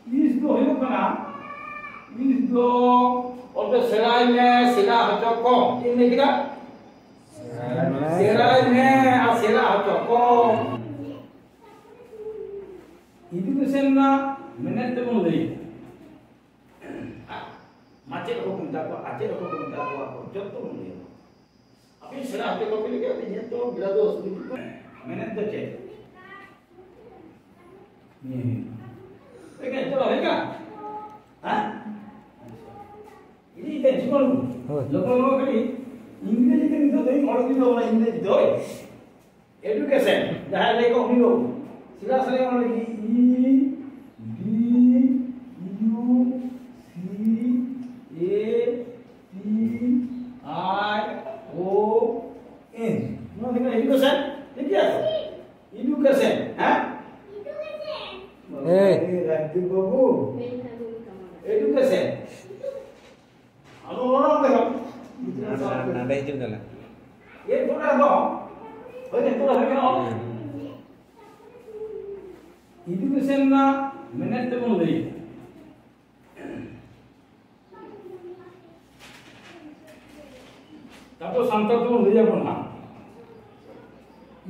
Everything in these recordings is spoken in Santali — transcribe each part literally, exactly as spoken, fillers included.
ᱤᱥ ᱫᱚ ᱦᱩᱭᱩᱜ ᱠᱟᱱᱟ, ᱤᱥ ᱫᱚ ᱚᱞ ᱯᱮ ᱥᱮᱬᱟᱭ ᱢᱮ, ᱥᱮᱬᱟ ᱦᱚᱪᱚ ᱠᱚᱢ᱾ ᱪᱮᱫ ᱤᱧ ᱞᱟᱹᱭ ᱠᱮᱫᱟ? ᱥᱮᱬᱟᱭ ᱢᱮ ᱟᱨ ᱥᱮᱬᱟ ᱦᱚᱪᱚ ᱠᱚᱢ᱾ ᱮᱰᱩᱠᱮᱥᱚᱱ ᱨᱮᱱᱟᱜ ᱢᱮᱱᱮᱛ ᱛᱮᱵᱚᱱ ᱞᱟᱹᱭ ᱮᱫᱟ᱾ ᱢᱟᱪᱮᱫ ᱦᱚᱸᱠᱚ ᱢᱮᱛᱟ ᱠᱚᱣᱟ, ᱟᱪᱮᱫ ᱦᱚᱸᱠᱚ ᱢᱮᱛᱟ ᱠᱚᱣᱟ, ᱡᱚᱛᱚ ᱵᱚᱱ ᱞᱟᱹᱭᱟ᱾ ᱟᱯᱮ ᱥᱮᱬᱟ ᱦᱚᱪᱚ ᱠᱚᱯᱮ ᱞᱟᱹᱜᱤᱫ ᱟᱹᱰᱤ ᱧᱮᱞ ᱛᱮᱦᱚᱸ ᱵᱮᱲᱟ ᱫᱚ ᱚᱥᱩᱵᱤᱫᱷᱟ ᱠᱟᱱᱟ᱾ ᱢᱮᱱᱮᱛ ᱫᱚ ᱪᱮᱫ? ᱱᱤᱭᱟᱹ ᱦᱩᱭᱩᱜ ᱠᱟᱱᱟ᱾ ᱮᱠᱮᱱ ᱪᱚᱞᱚ ᱦᱩᱭ ᱠᱟᱱᱟ? ᱦᱮᱸ? ᱤᱧ ᱴᱮᱱᱥᱚᱱ ᱦᱳᱭ᱾ ᱞᱚᱜᱚᱱ ᱞᱚᱜᱚᱱ ᱠᱟᱹᱴᱤᱡ ᱤᱝᱨᱮᱡᱤ ᱛᱮ ᱱᱤᱛᱚᱜ ᱫᱚᱧ ᱚᱞ ᱠᱮᱫᱟ, ᱚᱱᱟ ᱤᱝᱨᱮᱡᱤ ᱫᱚ᱾ ᱮᱰᱩᱠᱮᱥᱚᱱ, ᱡᱟᱦᱟᱸᱭ ᱞᱟᱹᱭ ᱠᱚ ᱩᱱᱤ ᱵᱟᱹᱵᱩ᱾ ᱥᱮᱬᱟ ᱥᱮᱬᱟ ᱚᱞ ᱞᱟᱹᱜᱤᱫ E D U C A T I O N. ᱱᱚᱣᱟ ᱫᱚ ᱮᱰᱩᱠᱮᱥᱚᱱ, ᱴᱷᱤᱠ ᱜᱮᱭᱟ ᱛᱚ? ᱮᱰᱩᱠᱮᱥᱚᱱ, ᱦᱮᱸ? ᱦᱮᱸ᱾ ᱮ ᱨᱟᱡᱽᱫᱤᱯ ᱵᱟᱹᱵᱩ, ᱮᱰᱩᱠᱮᱥᱚᱱ᱾ ᱟᱫᱚ ᱚᱱᱟ ᱚᱸᱰᱮ ᱦᱚᱸ᱾ ᱱᱚᱰᱮ ᱦᱤᱡᱩᱜ ᱠᱟᱱᱟ᱾ ᱮᱨᱯᱚᱨᱮ ᱟᱫᱚ, ᱦᱳᱭ, ᱱᱤᱛᱚᱜ ᱫᱚ ᱦᱩᱭ ᱠᱟᱱᱟ᱾ ᱮᱰᱩᱠᱮᱥᱚᱱ ᱨᱮᱱᱟᱜ ᱢᱮᱱᱮᱛ ᱛᱮᱵᱚᱱ ᱞᱟᱹᱭ᱾ ᱛᱟᱨᱯᱚᱨ ᱥᱟᱱᱛᱟᱲ ᱛᱮᱵᱚᱱ ᱞᱟᱹᱭ ᱟᱵᱚᱱ ᱦᱟᱸᱜ᱾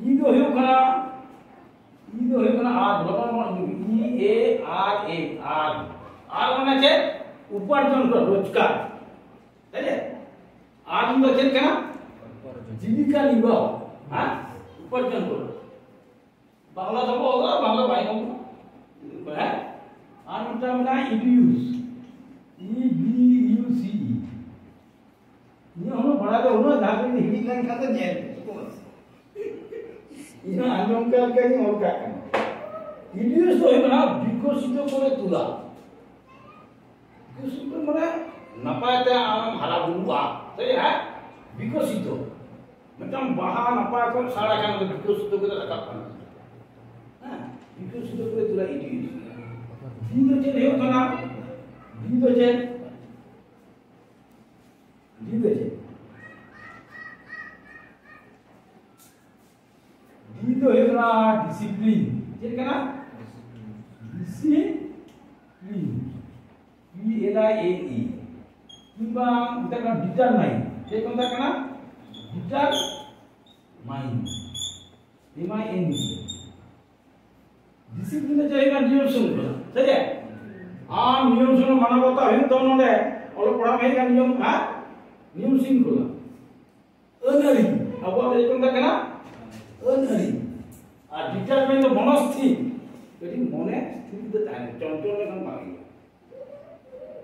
ᱤ ᱫᱚ ᱦᱩᱭᱩᱜ ᱠᱟᱱᱟ, ᱤ ᱫᱚ ᱦᱩᱭᱩᱜ ᱠᱟᱱᱟ ᱟᱨ, ᱵᱟᱵᱟ ᱢᱟ ᱤ ᱮ ᱟᱨ ᱮ, ᱟᱨ, ᱟᱨ ᱢᱟᱱᱮ ᱪᱮᱫ? ᱩᱯᱟᱨᱡᱚᱱ ᱠᱚ, ᱨᱳᱡᱽᱜᱟᱨ᱾ ᱛᱟᱭ ᱛᱚ? ᱟᱨ ᱫᱚ ᱪᱮᱫ ᱠᱟᱱᱟ? ᱡᱤᱵᱤᱠᱟ ᱱᱤᱨᱵᱟᱦ, ᱦᱮᱸ? ᱩᱯᱟᱨᱡᱚᱱ ᱠᱚ᱾ ᱵᱟᱝᱞᱟ ᱛᱮᱵᱚ ᱚᱞᱟ, ᱵᱟᱝᱞᱟ ᱵᱟᱭ ᱚᱞ᱾ ᱦᱮᱸ? ᱟᱨ ᱢᱤᱫᱴᱟᱝ ᱢᱮᱱᱟᱜᱼᱟ ᱤᱰᱤᱭᱩᱥ᱾ E D U C E. ᱤᱧᱟᱹᱜ ᱦᱚᱸ ᱵᱟᱲᱟᱭ ᱫᱚ ᱩᱱᱟᱹᱜ ᱡᱟᱦᱟᱸ ᱛᱤᱱᱟᱹᱜ ᱦᱤᱲᱤᱧ ᱞᱮᱱᱠᱷᱟᱱ ᱫᱚ ᱧᱮᱞ ᱢᱮ᱾ ᱤᱧ ᱦᱚᱸ ᱟᱸᱡᱚᱢ ᱠᱟᱜ ᱞᱮᱠᱟ ᱜᱤᱧ ᱚᱞ ᱠᱟᱜ ᱠᱟᱱᱟ᱾ ᱤᱰᱤᱭᱩᱥ ᱫᱚ ᱦᱩᱭᱩᱜ ᱠᱟᱱᱟ ᱵᱤᱠᱚᱥᱤᱛᱚ ᱠᱚᱨᱮ ᱛᱩᱞᱟ᱾ ᱵᱤᱠᱚᱥᱤᱛᱚ ᱢᱟᱱᱮ ᱱᱟᱯᱟᱭ ᱛᱮ ᱟᱢᱮᱢ ᱦᱟᱨᱟ ᱵᱩᱨᱩᱜᱼᱟ᱾ ᱥᱮ ᱦᱮᱸ? ᱵᱤᱠᱚᱥᱤᱛᱚ᱾ ᱢᱤᱫᱴᱟᱝ ᱵᱟᱦᱟ ᱱᱟᱯᱟᱭ ᱠᱚ ᱥᱟᱲ ᱟᱠᱟᱱ ᱫᱚ ᱵᱤᱠᱚᱥᱤᱛᱚ ᱠᱚᱨᱮ ᱨᱟᱠᱟᱵ ᱠᱟᱱᱟ᱾ ᱦᱮᱸ? ᱵᱤᱠᱚᱥᱤᱛᱚ ᱠᱚᱨᱮ ᱛᱩᱞᱟ ᱤᱰᱤᱭᱩᱥ᱾ ᱵᱤ ᱫᱚ ᱪᱮᱫ ᱦᱩᱭᱩᱜ ᱠᱟᱱᱟ? ᱵᱤ ᱫᱚ ᱪᱮᱫ? ᱵᱤ ᱫᱚ ᱪᱮᱫ? ᱰᱤ ᱫᱚ ᱦᱩᱭᱩᱜ ᱠᱟᱱᱟ ᱰᱤᱥᱤᱯᱞᱤᱱ᱾ ᱪᱮᱫ ᱠᱟᱱᱟ? ᱰᱤᱥᱤ-, ᱮ ᱤ, ᱠᱤᱝᱵᱟ ᱢᱮᱛᱟᱜ ᱠᱟᱱᱟ determine᱾ ᱪᱮᱫ ᱠᱚ ᱢᱮᱛᱟᱜ ᱠᱟᱱᱟ? Determine, ᱮᱢ ᱟᱭ ᱮᱱ ᱡᱤ᱾ ᱰᱤᱥᱤᱯᱞᱤᱱ ᱫᱚ ᱪᱮᱫ ᱦᱩᱭᱩᱜ ᱠᱟᱱᱟ? ᱱᱤᱭᱚᱢ ᱥᱨᱤᱝᱠᱷᱚᱞᱟ, ᱥᱮ ᱪᱮᱫ? ᱟᱢ ᱱᱤᱭᱚᱢ ᱥᱨᱤᱝᱠᱷᱚᱞᱟ ᱢᱟᱱᱟᱣ ᱵᱟᱛᱟᱣ ᱦᱩᱭᱩᱜ ᱛᱟᱢᱟ᱾ ᱱᱚᱰᱮ ᱚᱞᱚᱜ ᱯᱟᱲᱦᱟᱣ ᱦᱮᱡ ᱠᱟᱱᱟ, ᱱᱤᱭᱚᱢ, ᱦᱮᱸ, ᱱᱤᱭᱚᱢ ᱥᱨᱤᱝᱠᱷᱚᱞᱟ, ᱟᱹᱱ ᱟᱹᱨᱤ᱾ ᱟᱵᱚᱣᱟᱜ ᱫᱚ ᱪᱮᱫ ᱠᱚ ᱢᱮᱛᱟᱜ ᱠᱟᱱᱟ? ᱟᱹᱱ ᱟᱹᱨᱤ᱾ ᱟᱨ determine ᱫᱚ ᱢᱚᱱᱚᱥᱛᱷᱤᱨ᱾ ᱠᱟᱹᱴᱤᱡ ᱢᱚᱱᱮ ᱥᱛᱷᱤᱨ ᱫᱚ ᱛᱟᱦᱮᱱᱟ, ᱪᱚᱧᱪᱚᱞ ᱞᱮᱠᱷᱟᱱ ᱵᱟᱝ ᱦᱩᱭᱩᱜᱼᱟ᱾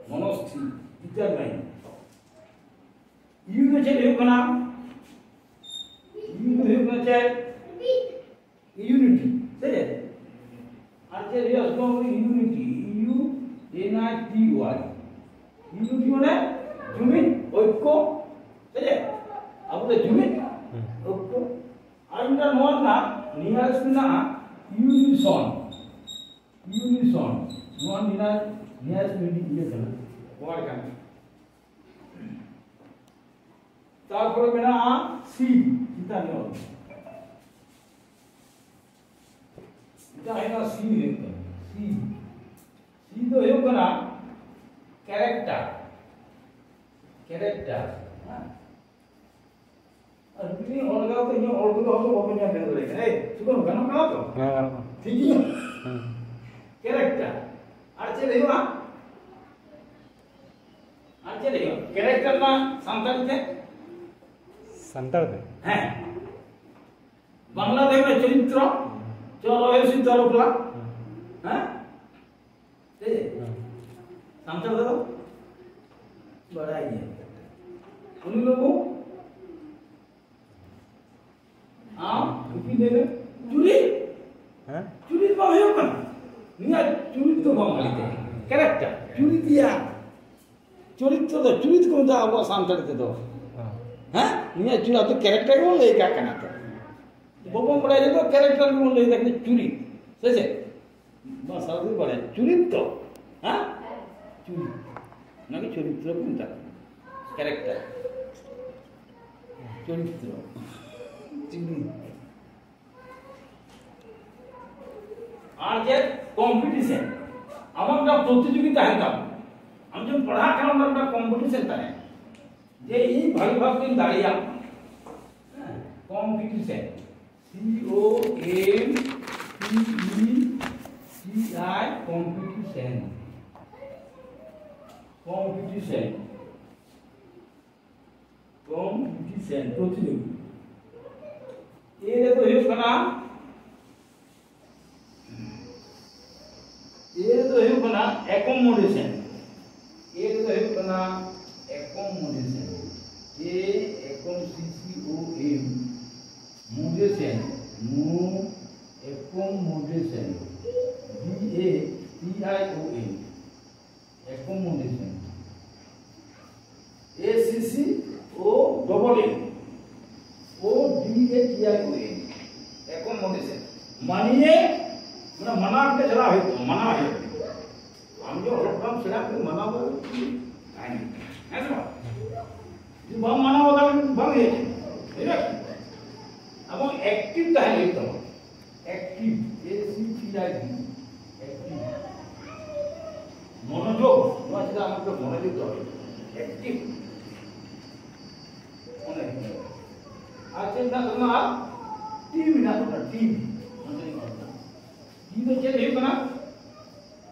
ᱢᱚᱱᱚᱥᱛᱷᱤᱨ, determine᱾ ᱤᱭᱩ ᱫᱚ ᱪᱮᱫ ᱦᱩᱭᱩᱜ ᱠᱟᱱᱟ? ᱤᱭᱩ ᱫᱚ ᱦᱩᱭᱩᱜ ᱠᱟᱱᱟ ᱪᱮᱫ? ᱤᱭᱩᱱᱤᱴᱤ, ᱥᱮ ᱪᱮᱫ? ᱟᱨ ᱪᱮᱫ ᱦᱩᱭᱩᱜᱼᱟ? ᱥᱩᱫᱷᱩ unity, U N I T Y. Unity ᱢᱟᱱᱮ ᱡᱩᱢᱤᱫ, ᱳᱭᱠᱚ, ᱥᱮ ᱪᱮᱫ? ᱟᱵᱚ ᱫᱚ ᱡᱩᱢᱤᱫ, ᱦᱩᱸ᱾ ᱳᱭᱠᱚ᱾ ᱟᱨ ᱢᱤᱫᱴᱟᱝ ᱱᱚᱣᱟ ᱨᱮᱱᱟᱜ nearest ᱢᱮᱱᱟᱜᱼᱟ unison, unison᱾ ᱱᱚᱣᱟ nearest, nearest ᱢᱤᱫᱴᱤᱡ ᱤᱭᱟᱹ ᱠᱟᱱᱟ, word ᱠᱟᱱᱟ᱾ ᱛᱟᱨᱯᱚᱨᱮ ᱢᱮᱱᱟᱜᱼᱟ ᱥᱤ, ᱪᱮᱛᱟᱱ ᱧᱚᱜ᱾ ᱪᱮᱛᱟᱱ ᱦᱩᱭᱩᱜ ᱠᱟᱱᱟ ᱥᱤ, ᱦᱩᱭᱩᱜ ᱠᱟᱱᱟ ᱥᱤ᱾ ᱥᱤ ᱫᱚ ᱦᱩᱭᱩᱜ ᱠᱟᱱᱟ character, character, ᱦᱮᱸ? ᱟᱨ ᱡᱩᱫᱤ ᱚᱞ ᱜᱟᱱᱚᱜ ᱛᱮ ᱤᱧᱟᱹᱜ ᱚᱞ ᱠᱚᱫᱚ ᱦᱚᱭᱛᱳ ᱵᱟᱵᱚᱱ ᱧᱟᱢ ᱫᱟᱲᱮᱭᱟᱜ ᱠᱟᱱᱟ᱾ ᱮᱭ, ᱥᱩᱫᱷᱩ ᱜᱟᱱᱚᱜ ᱠᱟᱱᱟ ᱛᱚ? ᱦᱮᱸ, ᱜᱟᱱᱚᱜ ᱠᱟᱱᱟ᱾ ᱴᱷᱤᱠ ᱜᱮᱭᱟ? ᱦᱮᱸ᱾ Character᱾ ᱟᱨ ᱪᱮᱫ ᱦᱩᱭᱩᱜᱼᱟ? ᱟᱨ ᱪᱮᱫ ᱦᱩᱭᱩᱜᱼᱟ? Character ᱨᱮᱱᱟᱜ ᱥᱟᱱᱛᱟᱲᱤ ᱛᱮ? ᱥᱟᱱᱛᱟᱲ ᱛᱮ? ᱦᱮᱸ᱾ ᱵᱟᱝᱞᱟ ᱛᱮ ᱦᱩᱭᱩᱜᱼᱟ ᱪᱚᱨᱤᱛᱨᱚ᱾ ᱪᱚᱞᱚ ᱦᱩᱭᱩᱜ ᱥᱤ ᱪᱚᱞᱚ ᱯᱞᱟ᱾ ᱦᱮᱸ? ᱴᱷᱤᱠ? ᱦᱮᱸ᱾ ᱥᱟᱱᱛᱟᱲ ᱛᱮᱫᱚ ᱵᱟᱲᱟᱭ ᱜᱮᱭᱟ᱾ ᱩᱱᱤ ᱵᱟᱹᱵᱩ, ᱟᱢ ᱠᱩᱠᱞᱤ ᱞᱟᱹᱭ ᱢᱮ᱾ ᱪᱩᱨᱤᱛ? ᱦᱮᱸ? ᱪᱩᱨᱤᱛ ᱵᱟᱝ ᱦᱩᱭᱩᱜ ᱠᱟᱱᱟ? ᱱᱤᱭᱟᱹ ᱪᱩᱨᱤᱛ ᱫᱚ ᱵᱟᱝ ᱦᱩᱭᱩᱜ ᱠᱟᱱᱟ᱾ Character, ᱪᱩᱨᱤᱛ ᱭᱟ᱾ ᱪᱚᱨᱤᱛᱨᱚ ᱫᱚ ᱪᱩᱨᱤᱛ ᱠᱚ ᱢᱮᱛᱟᱜᱼᱟ ᱟᱵᱚᱣᱟᱜ ᱥᱟᱱᱛᱟᱲ ᱛᱮᱫᱚ᱾ ᱦᱮᱸ᱾ ᱦᱮᱸ? ᱱᱤᱭᱟᱹ ᱪᱩᱨᱤᱛ ᱟᱫᱚ character ᱜᱮᱵᱚᱱ ᱞᱟᱹᱭ ᱠᱟᱜ ᱠᱟᱱᱟ ᱛᱚ᱾ ᱵᱟᱵᱚᱱ ᱵᱟᱲᱟᱭᱟ ᱡᱮ character ᱜᱮᱵᱚᱱ ᱞᱟᱹᱭ ᱠᱟᱜ ᱠᱟᱱᱟ ᱪᱩᱨᱤᱛ᱾ ᱥᱮ ᱪᱮᱫ? ᱵᱟᱝ, ᱥᱟᱶᱛᱮ ᱵᱟᱲᱟᱭᱟ᱾ ᱪᱩᱨᱤᱛ ᱛᱚ? ᱦᱮᱸ? ᱪᱩᱨᱤᱛ᱾ ᱚᱱᱟᱜᱮ ᱪᱚᱨᱤᱛᱨᱚ ᱠᱚ ᱢᱮᱛᱟᱜ ᱠᱟᱱᱟ᱾ Character᱾ ᱪᱚᱨᱤᱛᱨᱚ᱾ ᱪᱩᱨᱤᱛ᱾ ᱟᱨ ᱪᱮᱫ? Competition᱾ ᱟᱢᱟᱜ ᱢᱤᱫᱴᱟᱝ ᱯᱨᱚᱛᱤᱡᱳᱜᱤᱛᱟ ᱦᱩᱭᱩᱜ ᱛᱟᱢᱟ᱾ ᱟᱢ ᱡᱩᱫᱤᱢ ᱯᱟᱲᱦᱟᱜ ᱠᱷᱟᱱ, ᱚᱱᱟ ᱨᱮᱱᱟᱜ ᱠᱚᱢᱯᱤᱴᱤᱥᱚᱱ ᱛᱟᱦᱮᱸ, ᱡᱮ ᱤᱧ ᱵᱷᱟᱹᱜᱤ ᱵᱷᱟᱵ ᱛᱤᱧ ᱫᱟᱲᱮᱭᱟᱜ᱾ ᱦᱮᱸ, competition. C O M P E T I, competition. Competition. Competition, ᱯᱨᱚᱛᱤᱡᱳᱜᱤ᱾ ᱮ ᱨᱮᱫᱚ ᱦᱩᱭᱩᱜ ᱠᱟᱱᱟ, ᱮ ᱨᱮᱫᱚ ᱦᱩᱭᱩᱜ ᱠᱟᱱᱟ ᱮᱠᱳᱢᱳᱰᱮᱥᱚᱱ᱾ ᱮ ᱨᱮᱫᱚ ᱦᱩᱭᱩᱜ ᱠᱟᱱᱟ ᱮᱠᱳᱢᱳᱰᱮᱥᱚᱱ᱾ ᱮ ᱮᱠᱳᱢ, ᱥᱤ ᱥᱤ O M, ᱢᱳᱰᱮᱥᱚᱱ, ᱢᱳ, ᱮᱠᱳᱢᱳᱰᱮᱥᱚᱱ, D A T I O ᱮᱱ, ᱮᱠᱳᱢᱳᱰᱮᱥᱚᱱ᱾ ᱮ ᱥᱤ ᱥᱤ ᱳ ᱰᱚᱵᱚᱞ ᱮᱱ, ᱳ ᱰᱤ ᱮ ᱴᱤ ᱟᱭ ᱳ ᱮᱱ, ᱮᱠᱳᱢᱳᱰᱮᱥᱚᱱ᱾ ᱢᱟᱱᱤᱭᱮ, ᱢᱟᱱᱮ ᱢᱟᱱᱟᱣ ᱠᱟᱛᱮ ᱪᱟᱞᱟᱣ ᱦᱩᱭᱩᱜ ᱛᱟᱢᱟ, ᱢᱟᱱᱟᱣ ᱦᱩᱭᱩᱜ ᱛᱟᱢᱟ᱾ ᱟᱢ ᱡᱮ ᱚᱞᱚᱜ ᱯᱟᱲᱦᱟᱜ ᱥᱮᱬᱟ ᱠᱟᱛᱮ ᱢᱟᱱᱟᱣ ᱫᱚ ᱛᱟᱦᱮᱱ ᱦᱩᱭᱩᱜ ᱛᱟᱢᱟ᱾ ᱦᱮᱸ ᱥᱮ ᱵᱟᱝ? ᱡᱩᱫᱤ ᱵᱟᱢ ᱢᱟᱱᱟᱣ ᱵᱟᱛᱟᱣ ᱞᱮᱠᱷᱟᱱ ᱵᱟᱝ ᱦᱩᱭᱩᱜᱼᱟ᱾ ᱦᱩᱭᱩᱜᱼᱟ ᱠᱤ? ᱮᱵᱚᱝ ᱮᱠᱴᱤᱵᱷ ᱛᱟᱦᱮᱱ ᱦᱩᱭᱩᱜ ᱛᱟᱢᱟ᱾ Active, A C T I V, active. ᱢᱚᱱᱳᱡᱳᱜᱽ, ᱱᱚᱣᱟ ᱪᱮᱫᱟᱜ ᱟᱢ ᱫᱚ ᱢᱚᱱᱳᱡᱳᱜᱽ ᱫᱚ ᱮᱠᱴᱤᱵᱷ᱾ ᱚᱱᱮ ᱟᱨ ᱪᱮᱫ ᱢᱮᱱᱟᱜ ᱛᱟᱵᱚᱱᱟ? ᱟᱨ ᱴᱤ ᱢᱮᱱᱟᱜ ᱛᱟᱵᱚᱱᱟ, ᱴᱤ᱾ ᱱᱚᱛᱮ ᱤᱧ ᱚᱞ ᱫᱟ᱾ ᱴᱤ ᱫᱚ ᱪᱮᱫ ᱦᱩᱭᱩᱜ ᱠᱟᱱᱟ?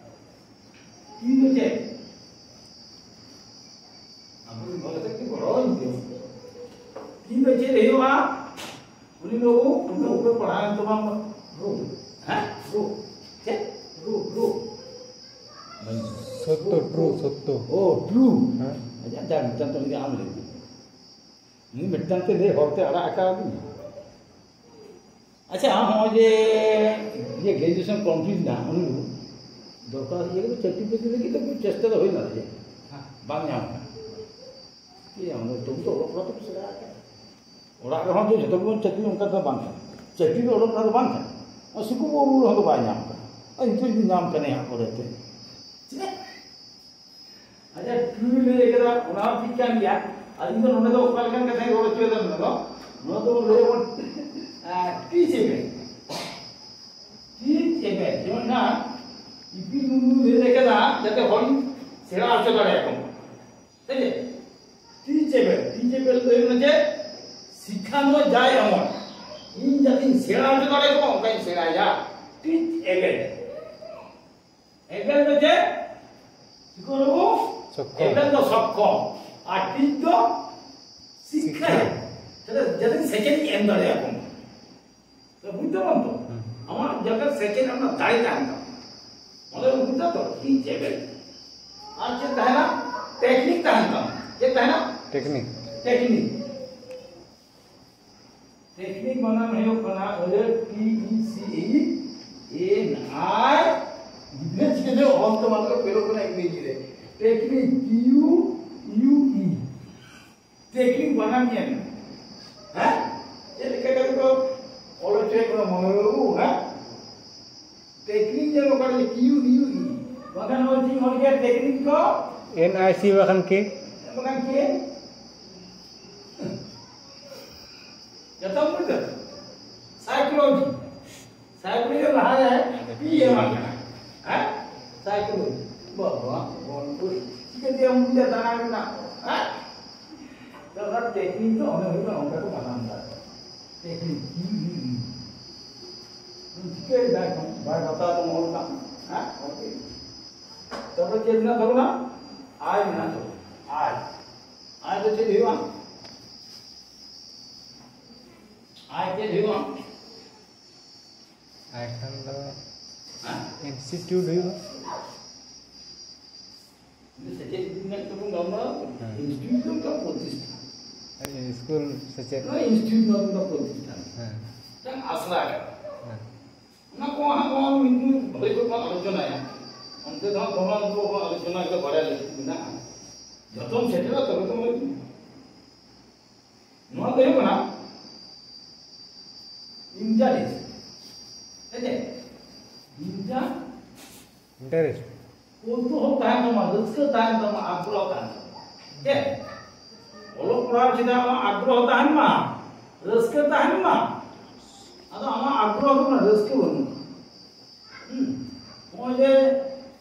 ᱴᱤ ᱫᱚ ᱪᱮᱫ? ᱟᱵᱚ ᱨᱮᱱ ᱦᱚᱲ ᱠᱟᱛᱮ ᱠᱚ ᱜᱚᱲᱚ ᱤᱧ ᱫᱚ᱾ ᱴᱤ ᱫᱚ ᱪᱮᱫ ᱦᱩᱭᱩᱜᱼᱟ? ᱩᱱᱤ ᱵᱟᱹᱵᱩ, ᱩᱱᱟᱹᱜ ᱩᱯᱮ ᱯᱟᱲᱦᱟᱣ ᱮᱱ ᱛᱟᱢᱟ, ᱨᱩ᱾ ᱦᱮᱸ? ᱨᱩ᱾ ᱪᱮᱫ? ᱨᱩ, ᱨᱩ᱾ ᱥᱚᱛᱛᱚ, ᱴᱨᱩ, ᱥᱚᱛᱛᱚ᱾ ᱳ, ᱴᱨᱩ᱾ ᱦᱮᱸ᱾ ᱟᱪᱪᱷᱟ, ᱡᱟ, ᱢᱤᱫᱴᱟᱝ ᱛᱚ ᱩᱱᱤ ᱟᱢ ᱞᱟᱹᱭ ᱢᱮ᱾ ᱩᱱᱤ ᱢᱤᱫᱴᱟᱝ ᱛᱮ ᱞᱟᱹᱭ ᱦᱚᱲ ᱛᱮ ᱟᱲᱟᱜ ᱟᱠᱟᱣ ᱫᱤᱧᱟ᱾ ᱟᱪᱪᱷᱟ, ᱦᱚᱸᱜᱼᱚᱭ ᱡᱮ, ᱡᱮ ᱜᱨᱮᱡᱩᱭᱮᱥᱚᱱ ᱠᱚᱢᱯᱞᱤᱴ ᱮᱱᱟ, ᱩᱱᱤ ᱫᱚ ᱫᱚᱨᱠᱟᱨ ᱤᱭᱟᱹ ᱠᱚᱫᱚ ᱪᱟᱹᱠᱨᱤ ᱵᱟᱹᱠᱨᱤ ᱞᱟᱹᱜᱤᱫ ᱫᱚ ᱪᱮᱥᱴᱟ ᱫᱚ ᱦᱩᱭ ᱞᱮᱱᱟ ᱡᱮ ᱵᱟᱝ ᱧᱟᱢ ᱠᱟᱱᱟ᱾ ᱪᱮᱫ ᱧᱟᱢ ᱠᱟᱱᱟ? ᱛᱚᱵᱩ ᱛᱚ ᱚᱞᱚᱜ ᱯᱟᱲᱦᱟᱜ ᱫᱚᱠᱚ ᱥᱮᱬᱟ ᱟᱠᱟᱫᱟ᱾ ᱚᱲᱟᱜ ᱨᱮᱦᱚᱸ ᱡᱮ ᱡᱷᱚᱛᱚ ᱜᱮᱵᱚᱱ ᱪᱟᱹᱠᱨᱤ ᱚᱱᱠᱟ ᱫᱚ ᱵᱟᱝ ᱠᱟᱱᱟ᱾ ᱪᱟᱹᱠᱨᱤ ᱫᱚ ᱚᱞᱚᱜ ᱯᱟᱲᱦᱟᱜ ᱫᱚ ᱵᱟᱝ ᱠᱟᱱᱟ᱾ ᱟᱨ ᱥᱩᱠᱩ ᱵᱟᱹᱵᱩ ᱨᱮᱦᱚᱸ ᱫᱚ ᱵᱟᱭ ᱧᱟᱢ ᱠᱟᱱᱟ᱾ ᱟᱨ ᱱᱤᱛᱚᱜ ᱡᱩᱫᱤ ᱧᱟᱢ ᱠᱟᱱᱟᱭ ᱦᱟᱸᱜ ᱯᱚᱨᱮᱛᱮ᱾ ᱪᱮᱫ? ᱟᱪᱪᱷᱟ, ᱴᱨᱩ ᱞᱟᱹᱭ ᱠᱟᱫᱟ, ᱚᱱᱟ ᱦᱚᱸ ᱴᱷᱤᱠ ᱠᱟᱱ ᱜᱮᱭᱟ᱾ ᱟᱨ ᱤᱧ ᱫᱚ ᱱᱚᱰᱮ ᱫᱚ ᱚᱠᱟ ᱞᱮᱠᱟᱱ ᱠᱟᱛᱷᱟᱧ ᱨᱚᱲ ᱦᱚᱪᱚᱭᱮᱫᱟ ᱱᱚᱰᱮ ᱫᱚ, ᱱᱚᱣᱟ ᱫᱚ ᱞᱟᱹᱭ ᱟᱵᱚᱱ, ᱟᱸ, ᱴᱤᱪ ᱮᱵᱮᱞ᱾ ᱴᱤᱪ ᱮᱵᱮᱞ᱾ ᱡᱮᱢᱚᱱ ᱱᱟ, ᱤᱯᱤᱞ ᱢᱩᱨᱢᱩ ᱞᱟᱹᱭ ᱠᱟᱫᱟ, ᱡᱟᱛᱮ ᱦᱚᱲ ᱥᱮᱬᱟ ᱦᱚᱪᱚ ᱫᱟᱲᱮᱭᱟᱠᱚ ᱢᱟ᱾ ᱥᱮ ᱪᱮᱫ? ᱴᱤᱪᱮᱵᱮᱞ, ᱴᱤᱪᱮᱵᱮᱞ ᱫᱚ ᱦᱩᱭᱩᱜ ᱠᱟᱱᱟ ᱪᱮᱫ? ᱥᱤᱠᱷᱟᱱᱚ ᱡᱟᱭ ᱮᱢᱚᱱ᱾ ᱤᱧ ᱡᱟᱛᱮᱧ ᱥᱮᱬᱟ ᱦᱚᱪᱚ ᱫᱟᱲᱮᱭᱟᱠᱚ ᱢᱟ, ᱚᱱᱠᱟᱧ ᱥᱮᱬᱟᱭᱟ᱾ ᱴᱤᱪᱮᱵᱮᱞ᱾ ᱮᱵᱮᱞ ᱫᱚ ᱪᱮᱫ? ᱪᱤᱠᱟᱹ ᱵᱟᱹᱵᱩ? ᱥᱚᱠᱠᱷᱚᱢ᱾ ᱮᱵᱮᱞ ᱫᱚ ᱥᱚᱠᱠᱷᱚᱢ᱾ ᱟᱨ ᱴᱤᱪ ᱫᱚ ᱥᱤᱠᱠᱷᱟ᱾ ᱥᱤᱠᱠᱷᱟ᱾ ᱛᱟᱦᱞᱮ ᱡᱟᱛᱮᱧ ᱥᱮᱪᱮᱫ ᱤᱧ ᱮᱢ ᱫᱟᱲᱮᱭᱟᱠᱚ ᱢᱟ᱾ ᱛᱚ ᱵᱩᱡᱽ ᱫᱟᱵᱚᱱ ᱛᱚ? ᱦᱩᱸ᱾ ᱟᱢᱟᱜ ᱡᱟᱛᱮ ᱥᱮᱪᱮᱫ ᱨᱮᱱᱟᱜ ᱫᱟᱲᱮ ᱛᱟᱦᱮᱱ ᱛᱟᱢᱟ᱾ ᱚᱱᱟ ᱵᱩᱡᱽ ᱫᱟ ᱛᱚ? ᱴᱤᱪᱮᱵᱮᱞ᱾ ᱟᱨ ᱪᱮᱫ ᱛᱟᱦᱮᱱᱟ? ᱴᱮᱠᱱᱤᱠ ᱛᱟᱦᱮᱱ ᱛᱟᱢᱟ᱾ ᱪᱮᱫ ᱛᱟᱦᱮᱱᱟ? ᱴᱮᱠᱱᱤᱠ᱾ ᱴᱮᱠᱱᱤᱠ᱾ ᱴᱮᱠᱱᱤᱠ ᱵᱟᱱᱟᱢ ᱦᱩᱭᱩᱜ ᱠᱟᱱᱟ ᱚᱸᱰᱮ T E C H N I, ᱜᱤᱫᱽᱨᱟᱹ ᱪᱤᱠᱟᱹᱛᱮ ᱚᱞ ᱛᱟᱢᱟ ᱠᱚ ᱯᱮᱨᱚᱜ ᱠᱟᱱᱟ ᱤᱝᱨᱮᱡᱤ ᱨᱮ? Technique, T U U E᱾ Technique ᱵᱟᱱᱟᱢ ᱧᱮᱞ ᱢᱮ᱾ ᱦᱮᱸ? ᱪᱮᱫ ᱞᱮᱠᱟ ᱠᱟᱛᱮ ᱠᱚ ᱚᱞ ᱦᱚᱪᱚᱭᱮᱫ ᱵᱚᱱᱟ ᱢᱚᱱᱳᱦᱚᱨ ᱵᱟᱹᱵᱩ, ᱦᱮᱸ? ᱴᱮᱠᱱᱤᱠ ᱧᱮᱞ ᱚᱠᱟᱨᱮ T U U E? ᱵᱟᱝᱠᱷᱟᱱ ᱱᱚᱣᱟ ᱪᱮᱫ ᱚᱞ ᱜᱮᱭᱟ ᱴᱮᱠᱱᱤᱠ ᱠᱚ? N I C ᱵᱟᱠᱷᱟᱱ K᱾ ᱵᱟᱠᱷᱟᱱ K᱾ ᱡᱚᱛᱚ ᱵᱩᱡᱽ ᱫᱟ? ᱥᱟᱭᱠᱳᱞᱚᱡᱤ᱾ ᱥᱟᱭᱠᱳᱞᱚᱡᱤ ᱞᱟᱦᱟ ᱨᱮ P ᱮᱢ ᱟᱠᱟᱱᱟ᱾ ᱦᱮᱸ? ᱥᱟᱭᱠᱳᱞᱚᱡᱤ᱾ ᱵᱟᱵᱟ, ᱵᱚᱱ ᱠᱚ ᱪᱤᱠᱟᱹ ᱛᱮ ᱮᱢ ᱵᱩᱡᱟ ᱫᱟᱬᱟ ᱨᱮᱱᱟᱜ? ᱦᱮᱸ? ᱛᱚ ᱚᱱᱟ ᱴᱮᱠᱱᱤᱠ ᱫᱚ ᱚᱱᱮ ᱦᱩᱭᱩᱜ ᱠᱟᱱᱟ ᱚᱱᱠᱟ ᱠᱚ ᱵᱟᱱᱟᱢ ᱫᱟ᱾ ᱴᱮᱠᱱᱤᱠ, ᱦᱩᱸ, ᱦᱩᱸ, ᱦᱩᱸ᱾ ᱪᱤᱠᱟᱹᱭ ᱫᱟᱭ ᱠᱷᱟᱱ? ᱵᱟᱭ ᱵᱟᱛᱟᱣ ᱛᱟᱢᱟ ᱚᱞ ᱠᱟᱜ ᱢᱮ᱾ ᱦᱮᱸ? ᱚᱞ ᱠᱮᱫ᱾ ᱛᱟᱨᱯᱚᱨᱮ ᱪᱮᱫ ᱢᱮᱱᱟᱜ ᱛᱟᱵᱚᱱᱟ? ᱟᱭ ᱢᱮᱱᱟᱜ ᱛᱟᱵᱚᱱᱟ᱾ ᱟᱭ᱾ ᱟᱭ ᱫᱚ ᱪᱮᱫ ᱦᱩᱭᱩᱜᱼᱟ? ᱟᱭ ᱪᱮᱫ ᱦᱩᱭᱩᱜᱼᱟ? ᱮᱱᱠᱷᱟᱱ ᱫᱚ ᱦᱮᱸ? ᱤᱱᱥᱴᱤᱴᱤᱭᱩᱴ ᱦᱩᱭᱩᱜᱼᱟ᱾ ᱥᱮᱪᱮᱫ ᱨᱮᱱᱟᱜ ᱛᱮᱵᱚᱱ ᱜᱟᱞᱢᱟᱨᱟᱣ ᱠᱟᱱᱟ᱾ ᱦᱮᱸ᱾ ᱤᱱᱥᱴᱤᱴᱤᱭᱩᱴ ᱫᱚ ᱢᱤᱫᱴᱟᱝ ᱯᱨᱚᱛᱤᱥᱴᱷᱟᱱ᱾ ᱦᱮᱸ, ᱥᱠᱩᱞ ᱥᱮᱪᱮᱫ᱾ ᱱᱚᱣᱟ ᱤᱱᱥᱴᱤᱴᱤᱭᱩᱴ ᱫᱚ ᱢᱤᱫᱴᱟᱝ ᱯᱨᱚᱛᱤᱥᱴᱷᱟᱱ᱾ ᱦᱮᱸ᱾ ᱢᱤᱫᱴᱟᱝ ᱟᱥᱲᱟ ᱠᱟᱱᱟ᱾ ᱦᱮᱸ᱾ ᱚᱱᱟ ᱠᱚ ᱦᱟᱸᱜ ᱱᱚᱣᱟ ᱢᱤᱫ ᱫᱤᱱ ᱵᱷᱟᱹᱞᱤ ᱠᱚ ᱵᱟᱝ ᱟᱞᱳᱪᱚᱱᱟᱭᱟ᱾ ᱚᱱᱛᱮ ᱫᱚ ᱦᱟᱸᱜ ᱫᱚᱢᱮ ᱩᱱᱠᱩ ᱵᱟᱝ ᱟᱞᱳᱪᱚᱱᱟ ᱠᱟᱛᱮ ᱵᱟᱲᱟᱭ ᱞᱟᱹᱠᱛᱤ ᱢᱮᱱᱟᱜᱼᱟ᱾ ᱡᱚᱛᱚᱢ ᱥᱮᱴᱮᱨᱟ ᱛᱚᱵᱮ ᱛᱚᱢ ᱟᱞᱳᱪᱚᱱᱟ᱾ ᱱᱚᱣᱟ ᱫᱚ ᱦᱩᱭᱩᱜ ᱠᱟᱱᱟ ᱤᱱᱴᱟᱨᱮᱥᱴ᱾ ᱦᱮᱸ ᱪᱮ? Inter interest. ᱠᱚᱣᱛᱩᱦᱚᱞ ᱛᱟᱦᱮᱱ ᱛᱟᱢᱟ, ᱨᱟᱹᱥᱠᱟᱹ ᱛᱟᱦᱮᱱ ᱛᱟᱢᱟ, ᱟᱜᱽᱨᱚᱦᱚ ᱛᱟᱦᱮᱱ ᱛᱟᱢᱟ᱾ ᱪᱮᱫ? ᱚᱞᱚᱜ ᱯᱟᱲᱦᱟᱣ ᱪᱮᱛᱟᱱ ᱟᱢᱟᱜ ᱟᱜᱽᱨᱚᱦᱚ ᱛᱟᱦᱮᱱ ᱢᱟ, ᱨᱟᱹᱥᱠᱟᱹ ᱛᱟᱦᱮᱱ ᱢᱟ᱾ ᱟᱫᱚ ᱟᱢᱟᱜ ᱟᱜᱽᱨᱚᱦᱚ ᱵᱟᱹᱱᱩᱜᱼᱟ, ᱨᱟᱹᱥᱠᱟᱹ ᱵᱟᱹᱱᱩᱜᱼᱟ᱾ ᱦᱩᱸ᱾ ᱱᱚᱜᱼᱚᱭ ᱡᱮ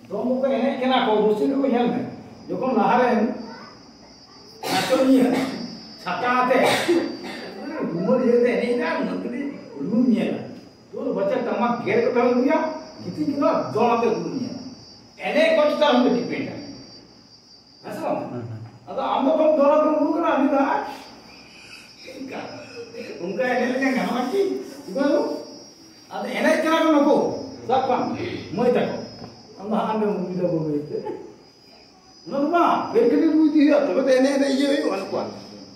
ᱫᱚᱝ ᱫᱚᱠᱚ ᱮᱱᱮᱡ ᱠᱟᱱᱟ ᱠᱚ, ᱫᱩᱥᱨᱤ ᱠᱚ ᱧᱮᱞ ᱢᱮ᱾ ᱡᱚᱠᱷᱚᱱ ᱞᱟᱦᱟ ᱨᱮᱱ ᱱᱟᱪᱚᱱᱤᱭᱟᱹ ᱪᱷᱟᱛᱟ ᱟᱛᱮ ᱨᱩᱢᱟᱹᱞ ᱤᱭᱟᱹ ᱛᱮ ᱮᱱᱮᱡ ᱮᱫᱟ, ᱩᱱᱟᱹᱜ ᱠᱟᱹᱴᱤᱡ ᱨᱩᱢ ᱧᱮᱞᱟ᱾ ᱛᱚ ᱵᱟᱪᱟ ᱴᱟᱢᱟᱠ ᱜᱮᱨ ᱠᱟᱛᱮ ᱦᱚᱸ ᱨᱩᱭᱟ, ᱜᱤᱛᱤᱡ ᱠᱟᱛᱮ ᱦᱚᱸ ᱫᱚᱝ ᱟᱛᱮ ᱨᱩᱢ ᱧᱮᱞᱟ᱾ ᱮᱱᱮᱡ ᱠᱚ ᱪᱮᱛᱟᱱ ᱨᱮ ᱰᱤᱯᱮᱱᱰ ᱟᱭ᱾ ᱦᱮᱸ ᱥᱮ ᱵᱟᱝ? ᱦᱩᱸ, ᱦᱩᱸ᱾ ᱟᱫᱚ ᱟᱢ ᱫᱚ ᱠᱚᱢ ᱫᱚᱨᱚ ᱠᱚ ᱩᱰᱩᱠ ᱠᱟᱱᱟ, ᱩᱱᱤ ᱫᱚ ᱟᱨ ᱚᱱᱠᱟ, ᱚᱱᱠᱟ ᱮᱱᱮᱡ ᱞᱮᱠᱷᱟᱱ ᱜᱟᱱᱚᱜᱼᱟ ᱠᱤ? ᱵᱟᱹᱱᱩᱜ᱾ ᱟᱫᱚ ᱮᱱᱮᱡ ᱠᱟᱱᱟ ᱠᱚ ᱱᱩᱠᱩ, ᱥᱟᱵ ᱠᱟᱜ ᱢᱮ, ᱢᱟᱹᱭ ᱛᱟᱠᱚ᱾ ᱟᱢ ᱫᱚ ᱦᱟᱸᱜ ᱟᱢ ᱫᱚ ᱢᱩᱵᱷᱤ ᱫᱚ ᱵᱟᱹᱵᱩ ᱤᱭᱟᱹᱛᱮ᱾ ᱚᱱᱟ ᱫᱚ ᱵᱟᱝ, ᱵᱮᱨ ᱠᱟᱹᱴᱤᱡ ᱨᱩ ᱤᱫᱤ ᱦᱩᱭᱩᱜᱼᱟ, ᱛᱚᱵᱮ ᱛᱚ ᱮᱱᱮᱡ ᱮᱱᱮᱡ ᱤᱭᱟᱹ ᱦᱩᱭᱩᱜᱼᱟ ᱱᱩᱠᱩᱣᱟᱜ᱾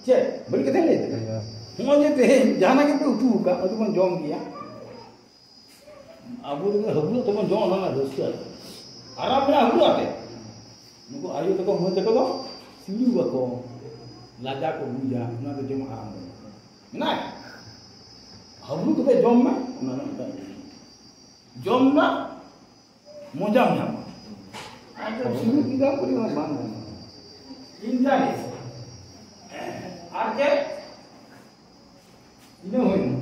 ᱪᱮᱫ? ᱵᱟᱹᱲᱤᱡ ᱠᱟᱛᱷᱟᱧ ᱞᱟᱹᱭ ᱫᱟ? ᱦᱮᱸ᱾ ᱱᱚᱜᱼᱚᱭ ᱡᱮ ᱛᱮᱦᱮᱧ ᱡᱟᱦᱟᱱᱟᱜ ᱜᱮᱯᱮ ᱩᱛᱩ ᱟᱠᱟᱫ, ᱟᱫᱚ ᱵᱚᱱ ᱡᱚᱢ ᱜᱮᱭᱟ᱾ ᱟᱵᱚ ᱫᱚ ᱦᱟᱹᱵᱩᱲ ᱛᱮᱵᱚᱱ ᱡᱚᱢ, ᱚᱱᱟ ᱨᱮᱱᱟᱜ ᱨᱟᱹᱥᱠᱟᱹ ᱟᱨᱠᱤ᱾ ᱟᱨᱟᱢ ᱢᱮᱱᱟᱜᱼᱟ ᱦᱟᱹᱵᱩᱲ ᱟᱛᱮ᱾ ᱱᱩᱠᱩ ᱟᱭᱳ ᱛᱟᱠᱚ, ᱢᱟᱹᱭ ᱛᱟᱠᱚ ᱫᱚ ᱥᱤᱲᱩᱵ ᱟᱠᱚ, ᱞᱟᱡᱟ ᱠᱚ ᱵᱩᱡᱟ, ᱚᱱᱟ ᱫᱚ ᱡᱚᱢ ᱟᱨᱟᱢ ᱵᱟᱹᱱᱩᱜᱼᱟ᱾ ᱢᱮᱱᱟᱜᱼᱟ? ᱦᱟᱹᱵᱩᱲ ᱠᱟᱛᱮ ᱡᱚᱢ ᱢᱮ, ᱚᱱᱟ ᱨᱮᱱᱟᱜ ᱢᱤᱫᱴᱟᱝ ᱡᱚᱢ ᱨᱮᱱᱟᱜ ᱢᱚᱡᱟᱢ ᱧᱟᱢᱟ᱾ ᱟᱨ ᱡᱚᱢ ᱥᱤᱲᱩᱵ ᱠᱮᱫᱟᱢ, ᱯᱩᱨᱟᱹ ᱵᱟᱝ ᱜᱟᱱᱚᱜᱼᱟ᱾ ᱤᱱᱴᱟᱨᱮᱥᱴ᱾ ᱟᱨ ᱪᱮᱫ? ᱤᱱᱟᱹ ᱦᱩᱭᱱᱟ᱾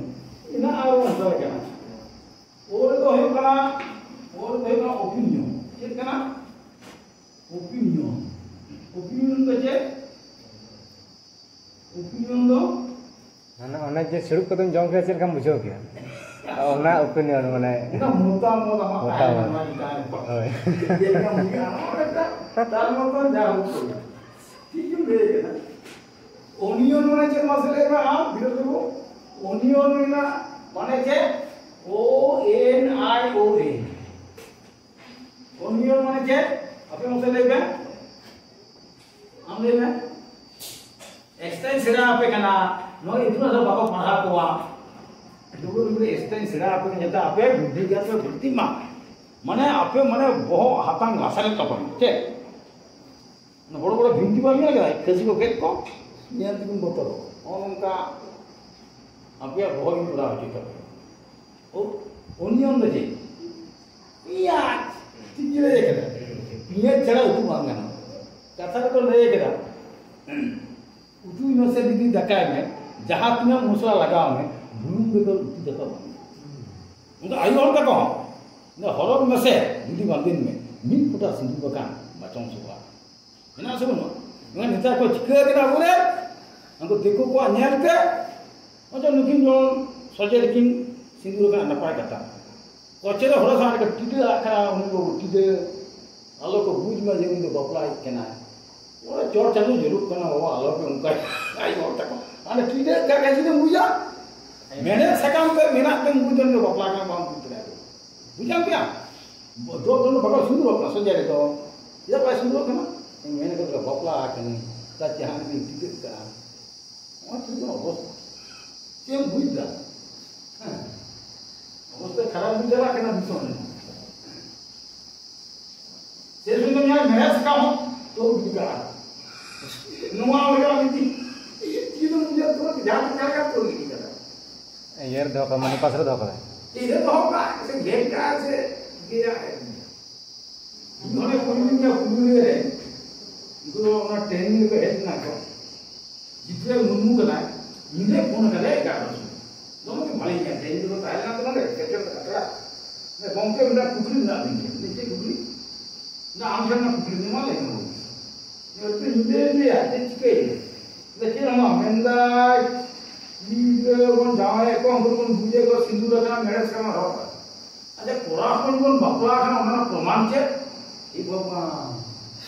ᱤᱱᱟᱹ ᱟᱨ ᱵᱚᱱ ᱦᱟᱛᱟᱣ ᱠᱟᱱᱟ᱾ ᱳ ᱨᱮᱫᱚ ᱦᱩᱭᱩᱜ ᱠᱟᱱᱟ, ᱳ ᱨᱮᱫᱚ ᱦᱩᱭᱩᱜ ᱠᱟᱱᱟ ᱳᱯᱤᱱᱤᱭᱚᱱ᱾ ᱪᱮᱫ ᱠᱟᱱᱟ? ᱳᱯᱤᱱᱤᱭᱚᱱ᱾ ᱳᱯᱤᱱᱤᱭᱚᱱ ᱫᱚ ᱪᱮᱫ? ᱳᱯᱤᱱᱤᱭᱚᱱ ᱫᱚ ᱢᱟᱱᱮ ᱚᱱᱮ ᱡᱮ ᱥᱤᱲᱩᱵ ᱠᱟᱛᱮᱢ ᱡᱚᱢ ᱠᱮᱫᱟ, ᱪᱮᱫ ᱞᱮᱠᱟᱢ ᱵᱩᱡᱷᱟᱹᱣ ᱠᱮᱫᱟ? ᱚᱱᱟ ᱳᱯᱤᱱᱤᱭᱚᱱ ᱢᱟᱱᱮ᱾ ᱚᱱᱟ ᱢᱚᱛᱟᱢᱚᱛ ᱟᱢᱟᱜ ᱢᱚᱛᱟᱢᱚᱛ᱾ ᱛᱟᱦᱮᱱᱟ ᱱᱚᱣᱟ ᱪᱮᱛᱟᱱ ᱨᱮ᱾ ᱦᱳᱭ᱾ ᱪᱮᱫ ᱞᱮᱠᱟᱢ ᱵᱩᱡᱷᱟᱹᱣᱟ? ᱱᱚᱣᱟ ᱢᱤᱫᱴᱟᱝ ᱛᱟᱨ ᱢᱚᱛᱚᱱ ᱡᱟ ᱦᱩᱭᱩᱜ ᱠᱟᱱᱟ᱾ ᱴᱷᱤᱠ ᱜᱮᱢ ᱞᱟᱹᱭ ᱠᱟᱫᱟ᱾ ᱳᱱᱤᱭᱚᱱ ᱢᱟᱱᱮ ᱪᱮᱫ ᱢᱟᱥᱮ ᱞᱟᱹᱭ ᱢᱮ ᱟᱢ, ᱵᱤᱨᱚᱫ ᱵᱟᱹᱵᱩ? ᱳᱱᱤᱭᱚᱱ ᱨᱮᱱᱟᱜ ᱢᱟᱱᱮ ᱪᱮᱫ? O N I O N. Onion ᱢᱟᱱᱮ ᱪᱮᱫ? ᱟᱯᱮ ᱢᱟᱥᱮ ᱞᱟᱹᱭ ᱯᱮ᱾ ᱟᱢ ᱞᱟᱹᱭ ᱢᱮ᱾ ᱮᱠᱥᱴᱨᱟᱧ ᱥᱮᱬᱟ ᱟᱯᱮ ᱠᱟᱱᱟ, ᱱᱚᱜᱼᱚᱭ ᱤᱛᱩᱱ ᱟᱥᱲᱟ ᱵᱟᱠᱚ ᱯᱟᱲᱦᱟᱣ ᱠᱚᱣᱟ᱾ ᱰᱩᱵᱩ ᱰᱩᱵᱩ ᱮᱠᱥᱴᱨᱟᱧ ᱥᱮᱬᱟ ᱟᱯᱮ ᱠᱟᱱᱟ, ᱡᱟᱛᱮ ᱟᱯᱮ ᱵᱩᱫᱽᱫᱷᱤ ᱜᱮᱭᱟᱱ ᱯᱮ ᱵᱟᱹᱲᱛᱤᱜ ᱢᱟ᱾ ᱢᱟᱱᱮ ᱟᱯᱮ ᱢᱟᱱᱮ ᱵᱚᱦᱚᱜ ᱦᱟᱛᱟᱝ ᱞᱟᱥᱮᱨᱮᱫ ᱛᱟᱯᱮ ᱢᱟ᱾ ᱪᱮᱫ? ᱚᱱᱟ ᱵᱚᱲᱚ ᱵᱚᱲᱚ ᱵᱷᱤᱱᱴᱤ ᱵᱟᱢ ᱧᱮᱞ ᱠᱟᱫᱟ? ᱠᱷᱟᱹᱥᱤ ᱠᱚ ᱜᱮᱫ ᱠᱚ, ᱧᱮᱞ ᱛᱮᱜᱮᱢ ᱵᱚᱛᱚᱨᱚᱜᱼᱟ᱾ ᱱᱚᱜᱼᱚ ᱱᱚᱝᱠᱟ ᱟᱯᱮᱭᱟᱜ ᱵᱚᱦᱚᱜ ᱤᱧ ᱠᱚᱨᱟᱣ ᱦᱚᱪᱚᱭ ᱛᱟᱯᱮᱭᱟ᱾ ᱳ, ᱳᱱᱤᱭᱚᱱ ᱫᱚ ᱪᱮᱫ? ᱯᱮᱸᱭᱟᱡᱽ᱾ ᱴᱷᱤᱠ ᱜᱮ ᱞᱟᱹᱭ ᱠᱟᱫᱟ᱾ ᱯᱮᱸᱭᱟᱡᱽ ᱪᱷᱟᱲᱟ ᱩᱛᱩ ᱵᱟᱝ ᱜᱟᱱᱚᱜᱼᱟ᱾ ᱠᱟᱛᱷᱟ ᱨᱮᱠᱚ ᱞᱟᱹᱭ ᱠᱟᱫᱟ, ᱩᱛᱩᱭ ᱢᱮᱥᱮ ᱡᱩᱫᱤ ᱫᱟᱠᱟᱭ ᱢᱮ, ᱡᱟᱦᱟᱸ ᱛᱤᱱᱟᱹᱜ ᱢᱚᱥᱞᱟ ᱞᱟᱜᱟᱣ ᱢᱮ, ᱵᱩᱞᱩᱝ ᱵᱮᱜᱚᱨ ᱩᱛᱩ ᱫᱟᱠᱟ ᱵᱟᱝ ᱜᱟᱱᱚᱜᱼᱟ᱾ ᱚᱱᱠᱟ ᱟᱭᱳ ᱦᱚᱲ ᱛᱟᱠᱚ ᱦᱚᱸ, ᱚᱱᱟ ᱦᱚᱨᱚᱜ ᱢᱮᱥᱮ ᱡᱩᱫᱤ ᱵᱟᱝ ᱫᱤᱱ ᱢᱮ, ᱢᱤᱫ ᱯᱷᱚᱴᱟ ᱥᱤᱸᱫᱩᱨ ᱵᱟᱠᱷᱟᱱ ᱵᱟᱪᱚᱱ ᱥᱚᱵᱷᱟ ᱢᱮᱱᱟᱜ ᱥᱮ ᱵᱟᱹᱱᱩᱜᱼᱟ? ᱢᱮᱱᱠᱷᱟᱱ ᱱᱮᱛᱟᱨ ᱠᱚ ᱪᱤᱠᱟᱹ ᱠᱮᱫᱟ ᱟᱵᱚᱨᱮᱱ ᱩᱱᱠᱩ ᱫᱤᱠᱩ ᱠᱚᱣᱟᱜ ᱧᱮᱞ ᱛᱮ, ᱚᱪᱚ ᱱᱩᱠᱤᱱ ᱫᱚ ᱥᱚᱡᱮ ᱨᱮᱠᱤᱱ ᱥᱤᱸᱫᱩᱨ ᱟᱠᱟᱱᱟ, ᱱᱟᱯᱟᱭ ᱠᱟᱛᱷᱟ᱾ ᱯᱚᱪᱮ ᱨᱮ ᱦᱚᱲ ᱥᱟᱶ ᱨᱮᱠᱚ ᱴᱤᱰᱟᱹ ᱟᱜ ᱠᱟᱱᱟ, ᱩᱱᱤ ᱵᱟᱹᱵᱩ ᱴᱤᱰᱟᱹ, ᱟᱞᱚ ᱠᱚ ᱵᱩᱡᱽ ᱢᱟ ᱡᱮ ᱩᱱᱤ ᱫᱚ ᱵᱟᱯᱞᱟᱭᱤᱡ ᱠᱟᱱᱟᱭ᱾ ᱚᱱᱟ ᱪᱚᱴ ᱪᱟᱸᱫᱚ ᱧᱩᱨᱩᱜ ᱠᱟᱱᱟ, ᱵᱟᱵᱟ ᱟᱞᱚ ᱯᱮ ᱚᱱᱠᱟᱭᱟ᱾ ᱟᱭᱳ ᱦᱚᱲ ᱛᱟᱠᱚ ᱦᱟᱱᱮ ᱴᱤᱰᱟᱹ ᱟᱜ ᱠᱟᱱᱟ, ᱪᱮᱫ ᱮᱢ ᱵᱩᱡᱟ? ᱢᱮᱱᱮᱫ ᱥᱟᱠᱟᱢ ᱛᱮ ᱢᱮᱱᱟᱜ ᱛᱮᱢ ᱵᱩᱡᱽ ᱫᱟ, ᱩᱱᱤ ᱫᱚ ᱵᱟᱯᱞᱟ ᱠᱟᱱᱟ, ᱵᱟᱢ ᱵᱩᱡᱽ ᱫᱟᱲᱮᱭᱟᱜᱼᱟ᱾ ᱵᱩᱡᱟᱢ ᱜᱮᱭᱟ? ᱫᱚ ᱫᱚ ᱵᱟᱠᱚ ᱥᱤᱸᱫᱩᱨᱚᱜ ᱠᱟᱱᱟ ᱥᱚᱡᱟ ᱨᱮᱫᱚ᱾ ᱪᱮᱫᱟᱜ ᱵᱟᱭ ᱥᱤᱸᱫᱩᱨᱚᱜ ᱠᱟᱱᱟ? ᱢᱮᱱ ᱠᱟᱫᱟ ᱵᱟᱯᱞᱟ ᱟᱠᱟᱱᱟᱹᱧ, ᱛᱟ ᱡᱟᱦᱟᱸ ᱨᱮᱵᱤᱱ ᱴᱤᱠᱟᱹᱜ ᱠᱟᱱᱟ᱾ ᱱᱚᱣᱟ ᱛᱤᱱᱟᱹᱜ ᱚᱵᱚᱥᱛᱟ, ᱪᱮᱫ ᱮᱢ ᱵᱩᱡᱽ ᱫᱟ? ᱦᱮᱸ, ᱚᱵᱚᱥᱛᱟ ᱠᱷᱟᱨᱟᱯ ᱜᱮ ᱪᱟᱞᱟᱜ ᱠᱟᱱᱟ ᱫᱤᱥᱚᱢ ᱨᱮ᱾ ᱥᱮ ᱥᱩᱫᱷᱩ ᱧᱮᱞ ᱢᱮᱲᱦᱮᱫ ᱥᱟᱠᱟᱢ ᱦᱚᱸ ᱛᱚ ᱜᱤᱰᱤ ᱠᱟᱜᱼᱟ᱾ ᱱᱚᱣᱟ ᱦᱩᱭᱩᱜᱼᱟ ᱢᱤᱫᱴᱤᱡ ᱪᱮᱫ ᱮᱢ ᱵᱩᱡᱷᱟᱹᱣ ᱛᱚ ᱡᱟᱦᱟᱸ ᱞᱮᱠᱟ ᱞᱮᱠᱟ ᱛᱚ ᱜᱤᱰᱤ ᱠᱟᱫᱟ᱾ ᱤᱭᱟᱹ ᱨᱮ ᱫᱚᱦᱚ ᱠᱟᱜᱼᱟ, ᱢᱟᱱᱮ ᱯᱟᱥ ᱨᱮ ᱫᱚᱦᱚ ᱠᱟᱫᱟᱭ᱾ ᱛᱤᱨᱮ ᱫᱚᱦᱚ ᱠᱟᱜᱼᱟ ᱥᱮ ᱜᱷᱮᱨ ᱠᱟᱜᱼᱟ ᱥᱮ ᱪᱤᱠᱟᱹᱭᱟ? ᱤᱧ ᱚᱸᱰᱮ ᱠᱩᱲᱤ ᱢᱤᱫᱴᱟᱝ ᱠᱩᱲᱤ ᱨᱮ ᱩᱱᱠᱩ ᱫᱚ ᱚᱱᱟ ᱴᱨᱮᱱᱤᱝ ᱨᱮᱠᱚ ᱦᱮᱡ ᱮᱱᱟ ᱠᱚ᱾ ᱡᱤᱛᱨᱟᱹ ᱢᱩᱨᱢᱩ ᱠᱟᱱᱟᱭ, ᱧᱤᱫᱟᱹ ᱯᱷᱳᱱ ᱠᱟᱫᱟᱭ ᱮᱜᱟᱨᱚ ᱥᱚᱢᱚᱭ᱾ ᱫᱚᱢᱮ ᱜᱮ ᱵᱷᱟᱹᱞᱤ ᱜᱮᱭᱟ, ᱴᱨᱮᱱᱤᱝ ᱨᱮᱠᱚ ᱛᱟᱦᱮᱸ ᱞᱮᱱᱟ ᱛᱚ ᱱᱚᱰᱮ, ᱥᱮᱴᱮᱨ ᱠᱟᱛᱮ ᱟᱥᱲᱟ᱾ ᱜᱚᱢᱠᱮ, ᱢᱤᱫᱴᱟᱝ ᱠᱩᱠᱞᱤ ᱢᱮᱱᱟᱜ ᱛᱤᱧ ᱜᱮᱭᱟ᱾ ᱢᱤᱫᱴᱮᱡ ᱠᱩᱠᱞᱤ? ᱟᱢ ᱴᱷᱮᱱ ᱚᱱᱟ ᱠᱩᱠᱞᱤ ᱢᱮᱱᱟᱜᱼᱟ, ᱞᱟᱹᱭ ᱢᱮ᱾ ᱧᱤᱫᱟᱹ ᱨᱮᱭᱟᱜ ᱪᱮᱫ ᱪᱤᱠᱟᱹᱭᱮᱱᱟ? ᱪᱮᱫ ᱦᱚᱸ ᱵᱟᱝ ᱢᱮᱱᱫᱟᱭ, ᱠᱩᱲᱤ ᱜᱤᱫᱽᱨᱟᱹ ᱵᱚᱱ ᱡᱟᱶᱟᱭᱮᱫ ᱠᱚᱣᱟ, ᱩᱱᱠᱩ ᱵᱚᱱ ᱵᱩᱡᱮᱫ ᱠᱚᱣᱟ, ᱥᱤᱸᱫᱩᱨ ᱟᱠᱟᱱᱟ, ᱢᱮᱲᱦᱮᱫ ᱥᱟᱠᱟᱢ ᱦᱚᱨᱚᱜ ᱠᱟᱜ᱾ ᱟᱪᱪᱷᱟ, ᱠᱚᱲᱟ ᱦᱚᱯᱚᱱ ᱵᱚᱱ ᱵᱟᱯᱞᱟ ᱟᱠᱟᱱᱟ, ᱚᱱᱟ ᱨᱮᱱᱟᱜ ᱯᱨᱚᱢᱟᱱ ᱪᱮᱫ? ᱮ ᱵᱟᱵᱟ,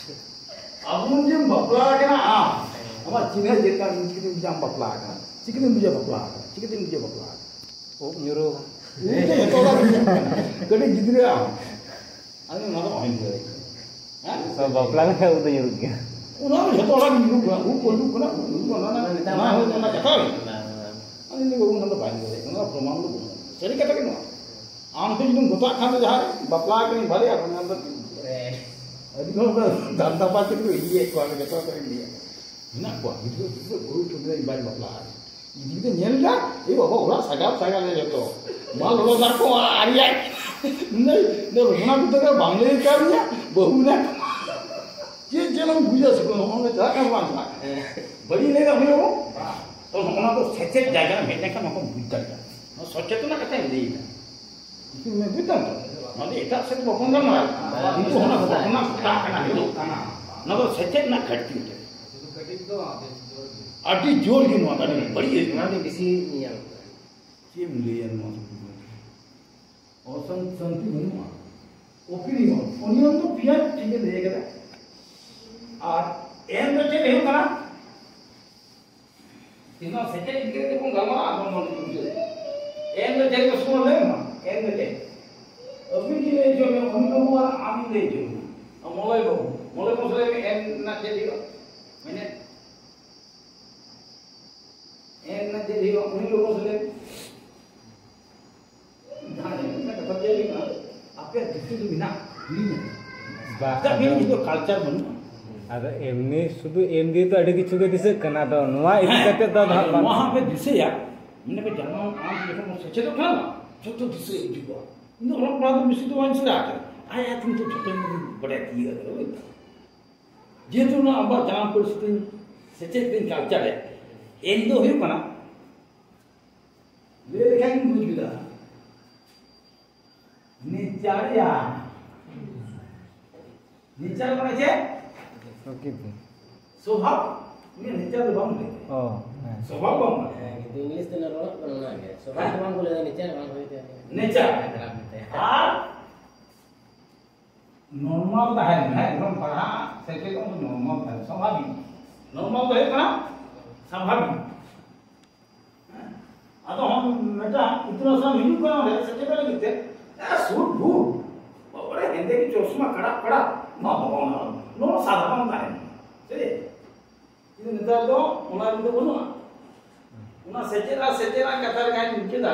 ᱟᱵᱚ ᱡᱮᱢ ᱵᱟᱯᱞᱟ ᱟᱠᱟᱱᱟ, ᱟᱢ, ᱟᱢᱟᱜ ᱪᱤᱱᱦᱟᱹ ᱪᱮᱫ ᱠᱟᱱ, ᱤᱧ ᱪᱤᱠᱟᱹᱛᱮᱧ ᱵᱩᱡᱟ ᱟᱢ ᱵᱟᱯᱞᱟ ᱟᱠᱟᱱᱟ? ᱪᱤᱠᱟᱹᱛᱮᱧ ᱵᱩᱡᱟ ᱵᱟᱯᱞᱟ ᱟᱠᱟᱱᱟ? ᱪᱤᱠᱟᱹᱛᱮᱧ ᱵᱩᱡᱟ ᱵᱟᱯᱞᱟ ᱟᱠᱟᱱᱟ? ᱩᱵ ᱧᱩᱨᱩ᱾ ᱩᱵ ᱫᱚ ᱡᱚᱛᱚ ᱦᱚᱲᱟᱜ ᱜᱮ ᱧᱩᱨᱩᱜ ᱠᱟᱱᱟ᱾ ᱠᱟᱹᱴᱤᱡ ᱜᱤᱫᱽᱨᱟᱹ ᱟᱢ᱾ ᱟᱫᱚ ᱚᱱᱟ ᱫᱚ ᱚᱦᱚᱧ ᱞᱟᱹᱭ ᱫᱟᱲᱮᱭᱟᱜ ᱠᱟᱱᱟ᱾ ᱦᱮᱸ? ᱛᱚ, ᱵᱟᱯᱞᱟ ᱞᱮᱱᱠᱷᱟᱱ ᱩᱵ ᱫᱚ ᱧᱩᱨᱩᱜ ᱜᱮᱭᱟ᱾ ᱚᱱᱟ ᱫᱚ ᱡᱚᱛᱚ ᱦᱚᱲᱟᱜ ᱜᱮ ᱧᱩᱨᱩᱜ ᱠᱟᱱᱟ᱾ ᱩᱵ ᱠᱚ ᱧᱩᱨᱩᱜ ᱠᱟᱱᱟ, ᱩᱵ ᱧᱩᱨᱩᱜ ᱠᱟᱱᱟ, ᱚᱱᱟ, ᱚᱱᱟ ᱦᱚᱸ ᱚᱱᱟ ᱠᱟᱛᱷᱟ ᱦᱩᱭ ᱠᱟᱱᱟ᱾ ᱟᱫᱚ ᱤᱧ ᱫᱚ ᱵᱟᱹᱵᱩ, ᱚᱱᱟ ᱫᱚ ᱵᱟᱹᱧ ᱞᱟᱹᱭ ᱫᱟᱲᱮᱭᱟᱜ ᱠᱟᱱᱟ, ᱚᱱᱟ ᱯᱨᱚᱢᱟᱱ ᱫᱚ ᱵᱟᱹᱱᱩᱜᱼᱟ᱾ ᱥᱟᱹᱨᱤ ᱠᱟᱛᱷᱟ ᱜᱮ ᱱᱚᱣᱟ᱾ ᱟᱢ ᱦᱚᱸ ᱡᱩᱫᱤᱢ ᱜᱚᱛᱚᱜ ᱠᱷᱟᱱ ᱫᱚ ᱡᱟᱦᱟᱸᱭ ᱵᱟᱯᱞᱟ ᱟᱠᱟᱱᱟᱧ ᱵᱟᱨᱭᱟ, ᱚᱱᱟ ᱫᱚ ᱟᱹᱰᱤ ᱦᱚᱲ ᱫᱚ ᱫᱷᱟᱱᱫᱟ ᱯᱟᱥ ᱛᱮᱠᱚ ᱤᱫᱤᱭᱮᱫ ᱠᱚᱣᱟ, ᱡᱚᱛᱚ ᱠᱚ ᱤᱫᱤᱭᱮᱫ ᱠᱚᱣᱟ᱾ ᱢᱮᱱᱟᱜ ᱠᱚᱣᱟ, ᱜᱤᱫᱽᱨᱟᱹ ᱯᱤᱫᱽᱨᱟᱹ ᱵᱟᱹᱦᱩ ᱴᱷᱟᱹᱣᱠᱟᱹ ᱵᱟᱭ ᱵᱟᱯᱞᱟ ᱟᱠᱟᱱᱟ᱾ ᱜᱤᱫᱽᱨᱟᱹ ᱧᱮᱞ ᱫᱟ, ᱮ ᱵᱟᱵᱟ, ᱚᱲᱟᱜ ᱥᱟᱡᱟᱣ ᱥᱟᱡᱟᱣ ᱞᱮ ᱡᱚᱛᱚ᱾ ᱢᱟ ᱞᱚᱞᱚ ᱫᱟᱜ ᱠᱚ ᱟᱨᱮᱭᱟᱭ᱾ ᱱᱩᱭ, ᱱᱩᱭ ᱨᱚᱜᱷᱩᱱᱟᱛᱷ ᱫᱚ ᱵᱟᱝ ᱞᱟᱹᱭ ᱠᱟᱣᱫᱤᱧᱟ, ᱵᱟᱹᱦᱩ ᱱᱟ᱾ ᱪᱮᱫ ᱪᱮᱫ ᱮᱢ ᱵᱩᱡᱟ ᱥᱮ ᱵᱟᱝ? ᱱᱚᱜᱼᱚᱭ ᱪᱟᱞᱟᱜ ᱠᱟᱱᱟ ᱵᱟᱝ ᱪᱟᱞᱟᱜ ᱠᱟᱱᱟ? ᱵᱟᱹᱲᱤᱡ ᱞᱟᱹᱭ ᱫᱟ ᱩᱱᱤ ᱵᱟᱹᱵᱩ? ᱛᱚ ᱱᱚᱜᱼᱚ ᱱᱟ ᱫᱚ ᱥᱮᱪᱮᱫ ᱡᱟᱭᱜᱟ ᱨᱮ ᱦᱮᱡ ᱞᱮᱱᱠᱷᱟᱱ ᱱᱚᱣᱟ ᱠᱚᱢ ᱵᱩᱡᱽ ᱫᱟᱲᱮᱭᱟᱜᱼᱟ᱾ ᱱᱚᱣᱟ ᱥᱚᱪᱮᱛᱚᱱᱟ ᱠᱟᱛᱷᱟᱧ ᱞᱟᱹᱭ ᱫᱟ᱾ ᱵᱩᱡᱽ ᱫᱟᱢ ᱛᱚ? ᱚᱱᱟ ᱫᱚ ᱮᱴᱟᱜ ᱥᱮᱫ ᱵᱟᱵᱚᱱ ᱜᱟᱞᱢᱟᱨᱟᱣ᱾ ᱩᱱᱠᱩ ᱚᱱᱟ ᱜᱷᱚᱴᱚᱱᱟ ᱜᱷᱚᱴᱟᱜ ᱠᱟᱱᱟ, ᱦᱩᱭᱩᱜ ᱠᱟᱱᱟ᱾ ᱚᱱᱟ ᱫᱚ ᱥᱮᱪᱮᱫ ᱨᱮᱱᱟᱜ ᱜᱷᱟᱹᱴᱛᱤ ᱢᱤᱫᱴᱮᱱ᱾ ᱟᱹᱰᱤ ᱡᱳᱨ ᱜᱮ ᱱᱚᱣᱟ ᱫᱚ ᱟᱹᱰᱤ ᱵᱟᱹᱲᱤᱡ ᱦᱩᱭᱩᱜ ᱠᱟᱱᱟ᱾ ᱚᱱᱟ ᱫᱚ ᱵᱮᱥᱤ ᱧᱮᱞ ᱠᱟᱱᱟ᱾ ᱪᱮᱫ ᱮᱢ ᱞᱟᱹᱭᱟ ᱱᱚᱣᱟ ᱥᱚᱢᱯᱚᱨᱠᱮ? ᱚᱥᱟᱱ-, ᱥᱟᱱᱛᱤ ᱵᱟᱹᱱᱩᱜᱼᱟ᱾ ᱚᱯᱤᱱᱤᱭᱚᱱ, ᱚᱱᱤᱭᱚᱱ ᱫᱚ ᱯᱤᱭᱟᱨ ᱴᱷᱤᱠ ᱮ ᱞᱟᱹᱭ ᱠᱟᱫᱟ᱾ ᱟᱨ ᱮᱱ ᱫᱚ ᱪᱮᱫ ᱦᱩᱭᱩᱜ ᱠᱟᱱᱟ? ᱛᱤᱱᱟᱹᱜ ᱥᱮᱪᱮᱫ ᱤᱫᱤ ᱠᱟᱛᱮ ᱵᱚᱱ ᱜᱟᱞᱢᱟᱨᱟᱜᱼᱟ, ᱟᱵᱚ ᱱᱚᱰᱮ ᱵᱩᱡᱷᱟᱹᱣ᱾ ᱮᱱ ᱫᱚ ᱪᱮᱫ ᱠᱚ ᱥᱚᱢᱚᱭ ᱞᱟᱹᱭ ᱢᱟ, ᱮᱱ ᱫᱚ ᱪᱮᱫ? ᱟᱹᱵᱤᱱ ᱜᱮ ᱞᱟᱹᱭ ᱦᱚᱪᱚ ᱢᱮ, ᱩᱱᱤ ᱵᱟᱹᱵᱩᱣᱟᱜ ᱟᱢ ᱞᱟᱹᱭ ᱦᱚᱪᱚ ᱢᱮ᱾ ᱢᱚᱞᱚᱭ ᱵᱟᱹᱵᱩ, ᱢᱚᱞᱚᱭ ᱵᱟᱹᱵᱩ ᱞᱟᱹᱭ ᱢᱮ, ᱮᱱ ᱨᱮᱱᱟᱜ ᱪᱮᱫ ᱦᱩᱭᱩᱜᱼᱟ? ᱢᱮᱱᱮᱫ, ᱮᱱ ᱨᱮᱱᱟᱜ ᱪᱮᱫ ᱦᱩᱭᱩᱜᱼᱟ? ᱩᱱᱤ ᱵᱟᱹᱵᱩ ᱞᱟᱹᱭ ᱢᱮ᱾ ᱡᱟᱦᱟᱸ ᱡᱟᱭᱜᱟ ᱨᱮ ᱠᱟᱛᱷᱟ ᱞᱟᱹᱭ ᱦᱩᱭᱩᱜᱼᱟ, ᱟᱯᱮᱭᱟᱜ ᱫᱤᱥᱟᱹ ᱫᱚ ᱢᱮᱱᱟᱜ ᱜᱮᱭᱟ᱾ ᱵᱟ, ᱪᱮᱫᱟᱜ ᱟᱫᱚ ᱵᱤᱱ ᱱᱤᱛᱚᱜ culture ᱵᱟᱹᱱᱩᱜᱼᱟ? ᱟᱫᱚ ᱮᱢᱱᱤ ᱥᱩᱫᱷᱩ ᱮᱢ ᱫᱤᱭᱮ ᱛᱚ ᱟᱹᱰᱤ ᱠᱤᱪᱷᱩ ᱜᱮ ᱫᱤᱥᱟᱹᱜ ᱠᱟᱱᱟ, ᱟᱫᱚ ᱱᱚᱣᱟ ᱤᱫᱤ ᱦᱮᱸ, ᱠᱟᱛᱮ ᱫᱚ ᱟᱫᱚ ᱦᱟᱸᱜ ᱵᱟᱝ ᱱᱚᱣᱟ ᱦᱚᱸ ᱯᱮ ᱫᱤᱥᱟᱹᱭᱟ, ᱢᱟᱱᱮ ᱯᱮ ᱡᱟᱱᱟᱢ ᱟᱲᱟᱝ ᱡᱚᱠᱷᱚᱱ ᱵᱚᱱ ᱥᱮᱪᱮᱫᱚᱜ ᱠᱟᱱᱟ, ᱡᱚᱛᱚ ᱫᱤᱥᱟᱹ ᱦᱤᱡᱩᱜᱼᱟ᱾ ᱤᱧ ᱫᱚ ᱚᱞᱚᱜ ᱯᱟᱲᱦᱟᱜ ᱫᱚ ᱵᱮᱥᱤ ᱫᱚ ᱵᱟᱹᱧ ᱥᱮᱬᱟ ᱟᱠᱟᱫᱟ, ᱟᱭ ᱟᱭ ᱛᱮ ᱱᱤᱛᱚᱜ ᱡᱚᱛᱚᱧ ᱵᱟᱰᱟᱭ ᱛᱤᱭᱳᱜ ᱟᱠᱟᱫᱟ, ᱵᱩᱡᱽ ᱫᱟᱢ? ᱡᱮᱦᱮᱛᱩ ᱱᱚᱣᱟ ᱟᱵᱚᱣᱟᱜ ᱡᱟᱱᱟᱢ ᱯᱟᱹᱨᱥᱤ ᱛᱤᱧ ᱥᱮᱪᱮᱫ ᱛᱤᱧ culture ᱮ, ᱮᱱ ᱫᱚ ᱦᱩᱭᱩᱜ ᱠᱟᱱᱟ, ᱞᱟᱹᱭ ᱞᱮᱠᱷᱟᱱ ᱜᱮᱢ ᱵᱩᱡᱽ ᱠᱮᱫᱟ᱾ ᱱᱮᱪᱟᱨᱤᱭᱟ᱾ ᱱᱮᱪᱟᱨ ᱢᱟᱱᱮ ᱪᱮᱫ? ᱯᱨᱚᱠᱨᱤᱛᱤ᱾ ᱥᱚᱵᱷᱟᱵ᱾ ᱩᱱᱤᱭᱟᱜ ᱱᱮᱪᱟᱨ ᱫᱚ ᱵᱟᱝ ᱞᱟᱹᱭ᱾ ᱚ, ᱦᱮᱸ᱾ ᱥᱚᱵᱷᱟᱵ ᱵᱟᱝ ᱞᱟᱹᱭ᱾ ᱦᱮᱸ, ᱠᱤᱱᱛᱩ ᱤᱝᱞᱤᱥ ᱛᱮ ᱨᱚᱲ ᱠᱟᱱᱟ ᱚᱱᱟ ᱜᱮ᱾ ᱥᱚᱵᱷᱟᱵ ᱫᱚ ᱵᱟᱝ ᱠᱚ ᱞᱟᱹᱭᱟ, ᱱᱮᱪᱟᱨ ᱵᱟᱝ ᱦᱩᱭ ᱛᱟᱭᱟ᱾ ᱱᱮᱪᱟᱨ᱾ ᱦᱮᱸ, ᱠᱷᱟᱨᱟᱯ ᱜᱮ ᱛᱟᱭᱟ᱾ ᱟᱨ ᱱᱚᱨᱢᱟᱞ ᱛᱟᱦᱮᱱ, ᱦᱮᱸ, ᱮᱠᱫᱚᱢ ᱯᱟᱲᱦᱟᱜ ᱥᱮᱪᱮᱫ ᱫᱚ ᱱᱚᱨᱢᱟᱞ ᱛᱟᱦᱮᱱ, ᱥᱟᱵᱷᱟᱵᱤᱠ᱾ ᱱᱚᱨᱢᱟᱞ ᱫᱚ ᱦᱩᱭᱩᱜ ᱠᱟᱱᱟ ᱥᱟᱵᱷᱟᱵᱤᱠ᱾ ᱦᱮᱸ? ᱟᱫᱚ ᱦᱚᱸ ᱢᱤᱫᱴᱟᱝ ᱤᱛᱩᱱ ᱟᱥᱲᱟ ᱦᱤᱡᱩᱜ ᱠᱟᱱᱟ ᱚᱸᱰᱮ ᱥᱮᱪᱮᱫ ᱞᱟᱹᱜᱤᱫ ᱛᱮ, ᱮ, ᱥᱩᱴ ᱵᱩᱴ, ᱵᱟᱵᱟᱨᱮ, ᱦᱮᱸᱫᱮ ᱜᱮ ᱪᱚᱥᱢᱟ, ᱠᱟᱲᱟᱜ ᱠᱟᱲᱟᱜ, ᱱᱚᱣᱟ ᱫᱚ ᱵᱟᱝ ᱜᱟᱱᱚᱜᱼᱟ᱾ ᱱᱚᱣᱟ ᱥᱟᱫᱷᱟᱨᱚᱱ ᱛᱟᱦᱮᱱ᱾ ᱥᱮ ᱪᱮᱫ? ᱠᱤᱱᱛᱩ ᱱᱮᱛᱟᱨ ᱫᱚ ᱚᱱᱟ ᱨᱮᱫᱚ ᱵᱟᱹᱱᱩᱜᱼᱟ᱾ ᱚᱱᱟ ᱥᱮᱪᱮᱫ ᱟᱨ ᱥᱮᱪᱮᱫ ᱨᱮᱱᱟᱜ ᱠᱟᱛᱷᱟ ᱨᱮᱜᱮ ᱢᱩᱪᱟᱹᱫᱟ,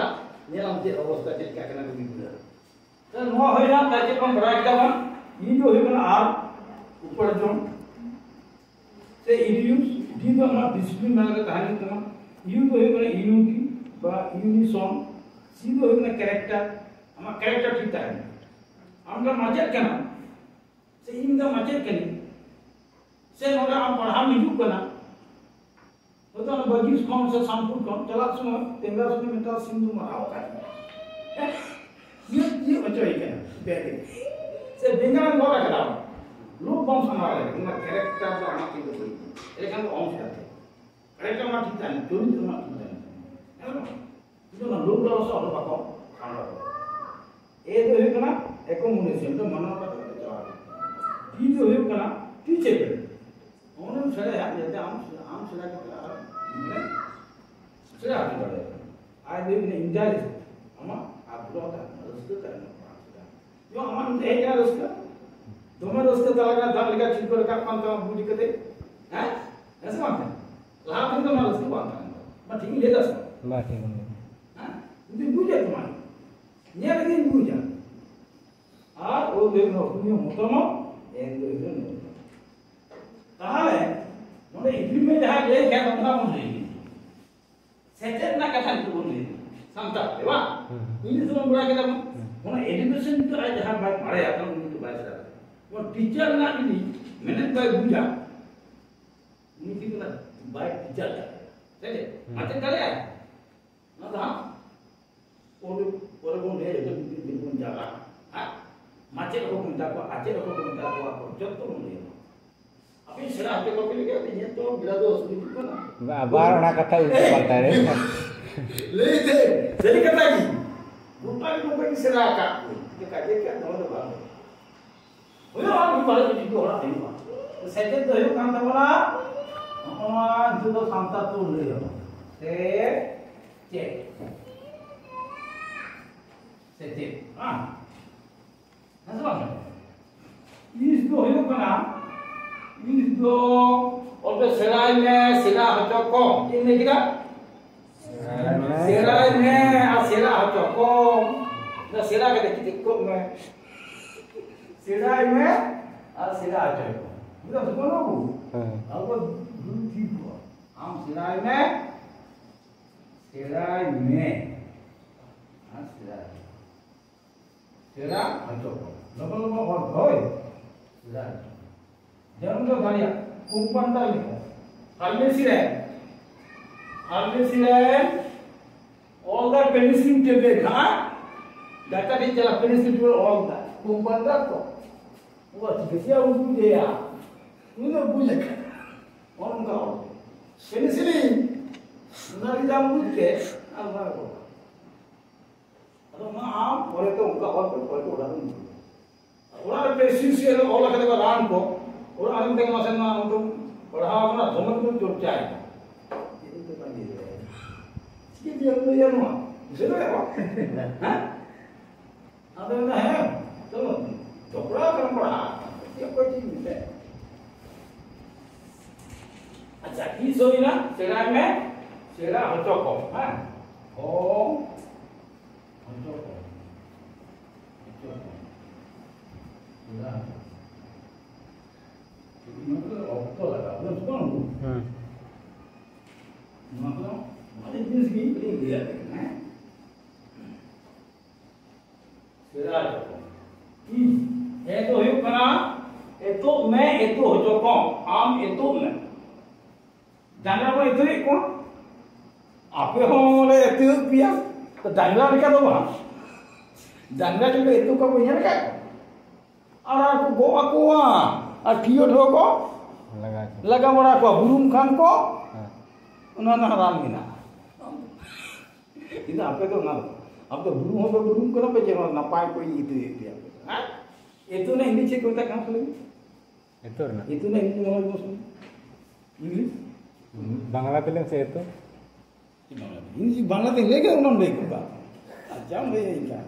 ᱧᱮᱞᱟᱢ ᱪᱮᱫ ᱚᱵᱚᱥᱛᱟ, ᱪᱮᱫ ᱞᱮᱠᱟ ᱠᱟᱱᱟ ᱠᱚ ᱜᱤᱫᱽᱨᱟᱹ᱾ ᱛᱚ ᱱᱚᱣᱟ ᱦᱩᱭᱱᱟ, ᱛᱟᱭ ᱪᱮᱫ ᱵᱚᱱ ᱵᱟᱲᱟᱭ ᱠᱮᱫᱟ ᱵᱚᱱ, ᱤ ᱫᱚ ᱦᱩᱭᱩᱜ ᱠᱟᱱᱟ ᱟᱨ ᱩᱯᱟᱨᱡᱚᱱ, ᱥᱮ ᱤᱰᱤᱭᱩ, ᱰᱤ ᱫᱚ ᱟᱢᱟᱜ ᱰᱤᱥᱤᱯᱞᱤᱱ ᱢᱮᱱᱟᱜ ᱨᱮ ᱛᱟᱦᱮᱸ ᱦᱩᱭᱩᱜ ᱛᱟᱢᱟ, ᱤᱭᱩ ᱫᱚ ᱦᱩᱭᱩᱜ ᱠᱟᱱᱟ ᱤᱭᱩᱱᱤᱴᱤ ᱵᱟ ᱤᱭᱩᱱᱤᱥᱚᱱ, ᱥᱤ ᱫᱚ ᱦᱩᱭᱩᱜ ᱠᱟᱱᱟ ᱠᱮᱨᱮᱠᱴᱟᱨ, ᱟᱢᱟᱜ ᱠᱮᱨᱮᱠᱴᱟᱨ ᱴᱷᱤᱠ ᱛᱟᱦᱮᱱᱟ᱾ ᱟᱢ ᱫᱚ ᱢᱟᱪᱮᱫ ᱠᱟᱱᱟᱢ, ᱥᱮ ᱤᱧ ᱫᱚ ᱢᱟᱪᱮᱫ ᱠᱟᱹᱱᱟᱹᱧ, ᱥᱮ ᱱᱚᱰᱮ ᱟᱢ ᱯᱟᱲᱦᱟᱣ ᱦᱤᱡᱩᱜ ᱠᱟᱱᱟ, ᱦᱚᱭᱛᱳ ᱚᱱᱟ ᱵᱟᱜᱤᱥ ᱠᱷᱚᱱ ᱥᱮ ᱥᱟᱢᱯᱩᱨ ᱠᱷᱚᱱ ᱪᱟᱞᱟᱜ ᱥᱚᱢᱚᱭ ᱛᱮᱸᱜᱟ ᱥᱚᱢᱚᱭ ᱢᱤᱫᱴᱟᱝ ᱥᱤᱢ ᱫᱚ ᱢᱟᱨᱟᱣ ᱟᱠᱟᱫ ᱢᱮᱭᱟ᱾ ᱦᱮᱸ? ᱱᱤᱭᱟᱹ ᱦᱩᱭᱩᱜ ᱦᱚᱪᱚᱭ ᱠᱟᱱᱟ᱾ ᱥᱮ ᱵᱮᱸᱜᱟᱲ ᱮᱢ ᱜᱚᱫ ᱟᱠᱟᱫᱟ, ᱞᱳᱵᱷ ᱵᱟᱢ ᱥᱟᱢᱵᱲᱟᱣ ᱫᱟᱲᱮᱭᱟᱜ ᱠᱟᱱᱟ, ᱠᱮᱨᱮᱠᱴᱟᱨ ᱫᱚ ᱟᱢᱟᱜ ᱛᱤ ᱨᱮ ᱵᱟᱹᱱᱩᱜ ᱛᱟᱢᱟ᱾ ᱮᱸᱰᱮᱠᱷᱟᱱ ᱫᱚ ᱚᱦᱚᱢ ᱥᱮᱬᱟ ᱫᱟᱲᱮᱭᱟᱜᱼᱟ᱾ ᱠᱮᱨᱮᱠᱴᱟᱨ ᱢᱟ ᱴᱷᱤᱠ ᱛᱟᱦᱮᱱ, ᱪᱚᱨᱤᱛᱨᱚ ᱢᱟ ᱴᱷᱤᱠ ᱛᱟᱦᱮᱱ᱾ ᱦᱮᱸ ᱵᱟᱝ? ᱠᱤᱱᱛᱩ ᱚᱱᱟ ᱞᱳᱵᱷ ᱞᱟᱞᱚᱪ ᱫᱚ ᱟᱵᱚ ᱵᱟᱠᱚ ᱥᱟᱢᱵᱲᱟᱣ ᱫᱟᱲᱮᱭᱟᱜᱼᱟ᱾ ᱮ ᱫᱚ ᱦᱩᱭᱩᱜ ᱠᱟᱱᱟ ᱮᱠᱳᱢᱳᱰᱮᱥᱚᱱ, ᱫᱚ ᱢᱟᱱᱟᱣ ᱠᱟᱛᱮ ᱠᱟᱛᱮ ᱪᱟᱞᱟᱣ ᱦᱩᱭᱩᱜᱼᱟ᱾ ᱵᱤ ᱫᱚ ᱦᱩᱭᱩᱜ ᱠᱟᱱᱟ ᱴᱤᱪᱮᱵᱮᱞ᱾ ᱚᱱᱮᱢ ᱥᱮᱬᱟᱭᱟ ᱡᱟᱛᱮ ᱟᱢ, ᱟᱢ ᱥᱮᱬᱟ ᱠᱟᱛᱮ ᱟᱨ ᱢᱟᱱᱮ ᱥᱮᱬᱟ ᱦᱚᱪᱚ ᱫᱟᱲᱮᱭᱟᱜᱼᱟ᱾ ᱟᱨ ᱫᱚ ᱦᱩᱭᱩᱜ ᱠᱟᱱᱟ ᱤᱱᱴᱟᱨᱮᱥᱴ, ᱟᱢᱟᱜ ᱟᱜᱽᱨᱚᱦᱚ ᱛᱟᱦᱮᱱ ᱢᱟ, ᱨᱟᱹᱥᱠᱟᱹ ᱛᱟᱦᱮᱱ ᱢᱟ ᱯᱟᱲᱦᱟᱜ ᱥᱮᱬᱟ᱾ ᱡᱮᱢᱚᱱ ᱟᱢᱟᱜ ᱱᱤᱛᱚᱜ ᱦᱮᱡ ᱮᱱᱟ ᱨᱟᱹᱥᱠᱟᱹ, ᱫᱚᱢᱮ ᱨᱟᱹᱥᱠᱟᱹ ᱛᱟᱞᱟ ᱨᱮ ᱫᱟᱜ ᱞᱮᱠᱟ ᱪᱷᱤᱞᱠᱟᱹᱣ ᱨᱟᱠᱟᱵ ᱠᱟᱱ ᱛᱟᱢᱟ ᱵᱩᱡᱽ ᱠᱟᱛᱮ, ᱦᱮᱸ? ᱦᱮᱸ ᱥᱮ ᱵᱟᱝ? ᱞᱟᱦᱟ ᱛᱮᱫᱚ ᱚᱱᱟ ᱨᱟᱹᱥᱠᱟᱹ ᱵᱟᱝ ᱛᱟᱦᱮᱸ ᱠᱟᱱᱟ᱾ ᱢᱟ ᱴᱷᱤᱠ ᱤᱧ ᱞᱟᱹᱭ ᱫᱟ ᱥᱮ ᱵᱟᱝ? ᱵᱟᱝ ᱴᱷᱤᱠ ᱵᱟᱝ ᱞᱟᱹᱭ ᱫᱟ᱾ ᱦᱮᱸ? ᱤᱧ ᱫᱩᱧ ᱵᱩᱡᱟ ᱛᱚ ᱢᱟ᱾ ᱧᱮᱞ ᱠᱟᱛᱮᱧ ᱵᱩᱡᱟ᱾ ᱟᱨ ᱳ ᱫᱮᱠᱷ ᱞᱳ, ᱩᱱᱤ ᱢᱚᱛᱟᱢᱚᱛ, ᱮᱱ ᱫᱚ ᱤᱧ ᱫᱚ ᱢᱚᱛᱟᱢᱚᱛ᱾ ᱛᱟᱦᱞᱮ ᱱᱚᱰᱮ ᱤᱢᱯᱞᱤᱢᱮᱱᱴ ᱡᱟᱦᱟᱸᱭ ᱞᱟᱹᱭ ᱠᱷᱟᱱ ᱚᱱᱟ ᱵᱚᱱ ᱞᱟᱹᱭ ᱜᱮᱭᱟ᱾ ᱥᱮᱪᱮᱫ ᱨᱮᱱᱟᱜ ᱠᱟᱛᱷᱟ ᱱᱤᱛᱚᱜ ᱵᱚᱱ ᱞᱟᱹᱭ ᱮᱫᱟ, ᱥᱟᱱᱛᱟᱲ ᱛᱮ ᱵᱟᱝ? ᱦᱩᱸ᱾ ᱤᱝᱞᱤᱥ ᱵᱚᱱ ᱵᱟᱲᱟᱭ ᱠᱮᱫᱟ ᱵᱚᱱ᱾ ᱦᱩᱸ᱾ ᱚᱱᱟ ᱮᱰᱩᱠᱮᱥᱚᱱ ᱫᱚ ᱟᱡ ᱡᱟᱦᱟᱸ ᱵᱟᱭ ᱵᱟᱲᱟᱭᱟ, ᱛᱟᱦᱞᱮ ᱩᱱᱤ ᱫᱚ ᱵᱟᱭ ᱥᱮᱬᱟ ᱫᱟᱲᱮᱭᱟᱜᱼᱟ᱾ ᱡᱮᱢᱚᱱ ᱴᱤᱪᱟᱨ ᱨᱮᱱᱟᱜ ᱡᱩᱫᱤ ᱢᱮᱱᱮᱫ ᱵᱟᱭ ᱵᱩᱡᱟ, ᱩᱱᱤ ᱠᱤᱱᱛᱩ ᱚᱱᱟ ᱵᱟᱭ ᱴᱤᱪᱟᱨ ᱫᱟᱲᱮᱭᱟᱜᱼᱟ᱾ ᱥᱮ ᱪᱮᱫ? ᱦᱩᱸ᱾ ᱢᱟᱪᱮᱫ ᱫᱟᱲᱮᱭᱟᱜᱼᱟᱭ? ᱚᱱᱟ ᱫᱚ ᱦᱟᱸᱜ ᱯᱚᱨᱮ, ᱯᱚᱨᱮ ᱵᱚᱱ ᱞᱟᱹᱭᱟ, ᱡᱚᱛᱚ ᱢᱤᱫ ᱫᱤᱱ ᱵᱚᱱ ᱪᱟᱞᱟᱜᱼᱟ᱾ ᱦᱮᱸ? ᱢᱟᱪᱮᱫ ᱦᱚᱸᱠᱚ ᱢᱮᱛᱟ ᱠᱚᱣᱟ, ᱟᱪᱮᱫ ᱦᱚᱸᱠᱚ ᱢᱮᱛᱟ ᱠᱚᱣᱟ, ᱡᱚᱛᱚ ᱵᱚᱱ ᱞᱟᱹᱭᱟ᱾ ᱟᱯᱮ ᱥᱮᱬᱟ ᱦᱚᱪᱚ ᱠᱚᱯᱮ ᱞᱟᱹᱜᱤᱫ, ᱟᱯᱮ ᱧᱮᱞ ᱛᱮ ᱵᱮᱲᱟ ᱫᱚ ᱦᱟᱹᱥᱩᱨ ᱦᱤᱡᱩᱜ ᱠᱟᱱᱟ᱾ ᱵᱟ-, ᱟᱵᱟᱨ ᱚᱱᱟ ᱠᱟᱛᱷᱟ ᱩᱞᱴᱟᱹ ᱯᱟᱞᱴᱟ ᱨᱮ᱾ ᱞᱟᱹᱭ ᱫᱟᱹᱧ, ᱥᱟᱹᱨᱤ ᱠᱟᱛᱷᱟ ᱜᱮ᱾ ᱜᱚᱴᱟ ᱜᱮ ᱱᱚᱝᱠᱟ ᱜᱮ ᱥᱮᱬᱟ ᱟᱠᱟᱫ ᱠᱚ᱾ ᱪᱮᱠᱟ ᱪᱮᱫ ᱠᱟᱱ ᱱᱚᱣᱟ ᱫᱚ ᱵᱟᱝ ᱦᱩᱭᱩᱜᱼᱟ᱾ ᱟᱨ ᱢᱤᱫ ᱵᱟᱨ ᱡᱩᱫᱤ ᱦᱚᱲᱟᱜ ᱦᱩᱭᱩᱜᱼᱟ᱾ ᱥᱮᱪᱮᱫ ᱫᱚ ᱦᱩᱭᱩᱜ ᱠᱟᱱ ᱛᱟᱵᱚᱱᱟ, ᱱᱚᱜᱼᱚ ᱱᱚᱣᱟ ᱱᱤᱛᱚᱜ ᱫᱚ ᱥᱟᱱᱛᱟᱲ ᱛᱮ ᱞᱟᱹᱭ ᱟᱵᱚᱱ᱾ ᱥᱮᱪᱮᱫ᱾ ᱥᱮᱪᱮᱫ᱾ ᱦᱮᱸ? ᱦᱮᱸ ᱥᱮ ᱵᱟᱝ? ᱤᱥ ᱫᱚ ᱦᱩᱭᱩᱜ ᱠᱟᱱᱟ, ᱤᱥ ᱫᱚ ᱚᱞ ᱯᱮ ᱥᱮᱬᱟᱭ ᱢᱮ, ᱥᱮᱬᱟ ᱦᱚᱪᱚ ᱠᱚᱢ᱾ ᱪᱮᱫ ᱤᱧ ᱞᱟᱹᱭ ᱠᱮᱫᱟ? ᱥᱮᱬᱟᱭ ᱢᱮ᱾ ᱥᱮᱬᱟᱭ ᱢᱮ ᱟᱨ ᱥᱮᱬᱟ ᱦᱚᱪᱚ ᱠᱚᱢ᱾ ᱚᱱᱟ ᱥᱮᱬᱟ ᱠᱟᱛᱮ ᱪᱮᱫ ᱠᱚᱜ ᱢᱮ? ᱥᱮᱬᱟᱭ ᱢᱮ ᱟᱨ ᱥᱮᱬᱟ ᱦᱚᱪᱚ ᱠᱚᱢ᱾ ᱵᱩᱡᱷᱟᱹᱣ ᱥᱮ ᱵᱟᱹᱱᱩᱜ? ᱦᱮᱸ᱾ ᱟᱵᱚ ᱫᱩᱲᱩᱵ ᱛᱷᱤᱨ ᱠᱚᱜᱼᱟ᱾ ᱟᱢ ᱥᱮᱬᱟᱭ ᱢᱮ, ᱥᱮᱬᱟᱭ ᱢᱮ ᱟᱨ ᱥᱮᱬᱟ ᱦᱚᱪᱚ ᱠᱚᱢ᱾ ᱥᱮᱬᱟ ᱦᱚᱪᱚ ᱠᱚᱢ᱾ ᱞᱚᱜᱚᱱ ᱞᱚᱜᱚᱱ ᱚᱞ ᱦᱳᱭ᱾ ᱥᱮᱬᱟ ᱦᱚᱪᱚ ᱠᱚᱢ᱾ ᱡᱮᱢᱚᱱ ᱫᱚ ᱫᱟᱲᱮᱭᱟᱜ, ᱠᱚᱢᱯᱟᱣᱩᱱᱰᱟᱨ ᱞᱮᱠᱟ᱾ ᱯᱷᱟᱨᱢᱮᱥᱤ ᱨᱮ, ᱯᱷᱟᱨᱢᱮᱥᱤ ᱨᱮ all the medicine tablet, ᱦᱮᱸ? ᱰᱟᱠᱛᱟᱨ ᱴᱷᱮᱱ ᱪᱟᱞᱟᱜ, ᱯᱮᱱᱤᱥᱤᱞᱤᱱ ᱵᱚᱱ ᱚᱞ ᱮᱫᱟ, ᱠᱳᱢᱯᱟᱣᱩᱱᱰᱟᱨ ᱛᱚ᱾ ᱚ, ᱪᱤᱠᱟᱹᱛᱮᱭᱟ ᱩᱱᱠᱩ ᱞᱟᱹᱭᱟ? ᱩᱱᱤ ᱫᱚ ᱵᱩᱡᱽ ᱟᱠᱟᱫ᱾ ᱚᱱ ᱚᱱᱠᱟ ᱚᱞ᱾ ᱯᱮᱱᱤᱥᱤᱞᱤᱱ, ᱚᱱᱟ ᱨᱮᱭᱟᱜ ᱫᱟᱢ ᱵᱩᱡᱽ ᱛᱮ, ᱟᱨ ᱚᱱᱟ ᱠᱚ᱾ ᱟᱫᱚ ᱚᱱᱟ ᱟᱢ ᱯᱚᱨᱮ ᱛᱮ ᱚᱱᱠᱟ ᱚᱞ ᱯᱮ, ᱯᱚᱨᱮ ᱛᱮ ᱚᱲᱟᱜ ᱨᱮᱢ ᱤᱫᱤᱭᱟ᱾ ᱚᱲᱟᱜ ᱨᱮ ᱯᱮᱱᱥᱤᱞ ᱥᱮ ᱚᱞ ᱟᱠᱟᱫᱟ ᱠᱚ ᱨᱟᱱ ᱠᱚ, ᱚᱲᱟᱜ ᱨᱮ ᱢᱮᱛᱟᱭ ᱠᱟᱱᱟ, "ᱢᱟᱥᱮ ᱱᱚᱣᱟ ᱩᱰᱩᱝ ᱯᱟᱲᱦᱟᱣ ᱟᱠᱟᱱᱟ, ᱫᱚᱢᱮ ᱠᱚ ᱪᱚᱨᱪᱟᱭᱮᱫᱟ᱾" ᱪᱮᱫ ᱠᱚ ᱵᱟᱝ ᱞᱟᱹᱭ ᱫᱟᱲᱮᱭᱟᱜᱼᱟ? ᱪᱤᱠᱟᱹᱛᱮ ᱞᱟᱹᱭᱟ ᱱᱚᱣᱟ? ᱵᱩᱡᱷᱟᱹᱣ ᱫᱟᱲᱮᱭᱟᱜᱼᱟ ᱵᱟᱝ? ᱦᱮᱸ? ᱟᱫᱚ ᱢᱮᱱᱫᱟ, "ᱦᱮᱸ, ᱪᱚᱞᱚ, ᱡᱷᱚᱜᱽᱲᱟ ᱠᱟᱱᱟ ᱯᱟᱲᱦᱟᱜ, ᱪᱮᱫ ᱚᱠᱚᱭ ᱪᱮᱫ ᱢᱮᱛᱟᱭ?" ᱟᱪᱪᱷᱟ, ᱤᱥ ᱦᱩᱭᱱᱟ, ᱥᱮᱬᱟᱭ ᱢᱮ, ᱥᱮᱬᱟ ᱦᱚᱪᱚ ᱠᱚᱢ, ᱦᱮᱸ? ᱦᱚ, ᱦᱚᱪᱚ ᱠᱚᱢ, ᱦᱚᱪᱚ ᱠᱚᱢ, ᱥᱮᱬᱟ ᱦᱚᱪᱚ ᱠᱚᱢ᱾ ᱱᱚᱣᱟ ᱠᱚᱫᱚ ᱚᱠᱛᱚ ᱞᱟᱜᱟᱜᱼᱟ, ᱵᱩᱡᱽ ᱠᱮᱫᱟᱢ? ᱦᱮᱸ᱾ ᱱᱚᱣᱟ ᱠᱚᱫᱚ ᱟᱹᱰᱤ ᱡᱤᱱᱤᱥ ᱜᱮ ᱠᱟᱹᱴᱤᱡ ᱞᱟᱹᱭᱟᱫ ᱯᱮ ᱠᱟᱱᱟ, ᱦᱮᱸ? ᱥᱮᱬᱟ ᱦᱚᱪᱚ ᱠᱚᱢ᱾ ᱤᱥ, ᱮ ᱫᱚ ᱦᱩᱭᱩᱜ ᱠᱟᱱᱟ ᱮᱛᱚᱜ ᱢᱮ, ᱮᱛᱚᱜ ᱦᱚᱪᱚ ᱠᱚᱢ, ᱟᱢ ᱮᱛᱚᱜ ᱢᱮ᱾ ᱰᱟᱝᱨᱟ ᱵᱚᱱ ᱮᱛᱚᱜᱮᱫ ᱠᱚᱣᱟ, ᱟᱯᱮ ᱦᱚᱸ ᱞᱮ ᱮᱛᱚᱜᱮᱫ ᱯᱮᱭᱟ᱾ ᱛᱚ ᱰᱟᱝᱨᱟ ᱞᱮᱠᱟ ᱫᱚ ᱵᱟᱝ, ᱰᱟᱝᱨᱟ ᱪᱚᱝ ᱮᱛᱚᱜ ᱠᱚᱣᱟ ᱵᱚᱱ ᱧᱮᱞ ᱟᱠᱟᱫ ᱠᱚᱣᱟ? ᱟᱨ ᱠᱚ ᱜᱚᱜ ᱟᱠᱚᱣᱟ, ᱟᱨ ᱠᱤᱭᱳ ᱦᱚᱸ ᱠᱚ ᱞᱟᱜᱟ ᱠᱚ᱾ ᱞᱟᱜᱟ ᱵᱟᱲᱟ ᱠᱚᱣᱟ, ᱵᱩᱨᱩᱢ ᱠᱷᱟᱱ ᱠᱚ, ᱦᱮᱸ᱾ ᱚᱱᱟ ᱨᱮᱱᱟᱜ ᱨᱟᱱ ᱢᱮᱱᱟᱜᱼᱟ᱾ ᱠᱤᱱᱛᱩ ᱟᱯᱮ ᱫᱚ ᱚᱱᱟ ᱫᱚ, ᱟᱯᱮ ᱫᱚ ᱵᱩᱨᱩᱢ ᱦᱚᱸ ᱵᱟᱯᱮ ᱵᱩᱨᱩᱢ ᱠᱟᱱᱟ ᱯᱮ, ᱡᱮ ᱱᱚᱣᱟ ᱱᱟᱯᱟᱭ ᱠᱚ ᱤᱫᱤ ᱦᱚᱪᱚᱭᱮᱫ ᱯᱮᱭᱟ ᱯᱮ᱾ ᱦᱮᱸ? ᱮᱛᱚ ᱨᱮᱱᱟᱜ ᱦᱤᱱᱫᱤ ᱪᱮᱫ ᱠᱚ ᱢᱮᱛᱟᱜ ᱠᱟᱱᱟ ᱠᱚ ᱞᱟᱹᱭ ᱢᱮ? ᱮᱛᱚ ᱨᱮᱱᱟᱜ? ᱮᱛᱚ ᱨᱮᱱᱟᱜ ᱦᱤᱱᱫᱤ ᱢᱚᱱᱮ ᱵᱚᱥ ᱢᱮ᱾ ᱤᱝᱞᱤᱥ? ᱵᱟᱝᱞᱟ ᱛᱮ ᱞᱟᱹᱭ ᱢᱮᱥᱮ, ᱮᱛᱚ᱾ ᱪᱮᱫ ᱵᱟᱝᱞᱟ ᱛᱮ? ᱤᱝᱞᱤᱥ, ᱵᱟᱝᱞᱟ ᱛᱮ ᱞᱟᱹᱭ ᱜᱮ ᱚᱱᱟᱢ ᱞᱟᱹᱭ ᱜᱚᱫ ᱠᱟᱜ᱾ ᱟᱪᱪᱷᱟᱢ ᱞᱟᱹᱭ ᱤᱧ ᱠᱟᱱ᱾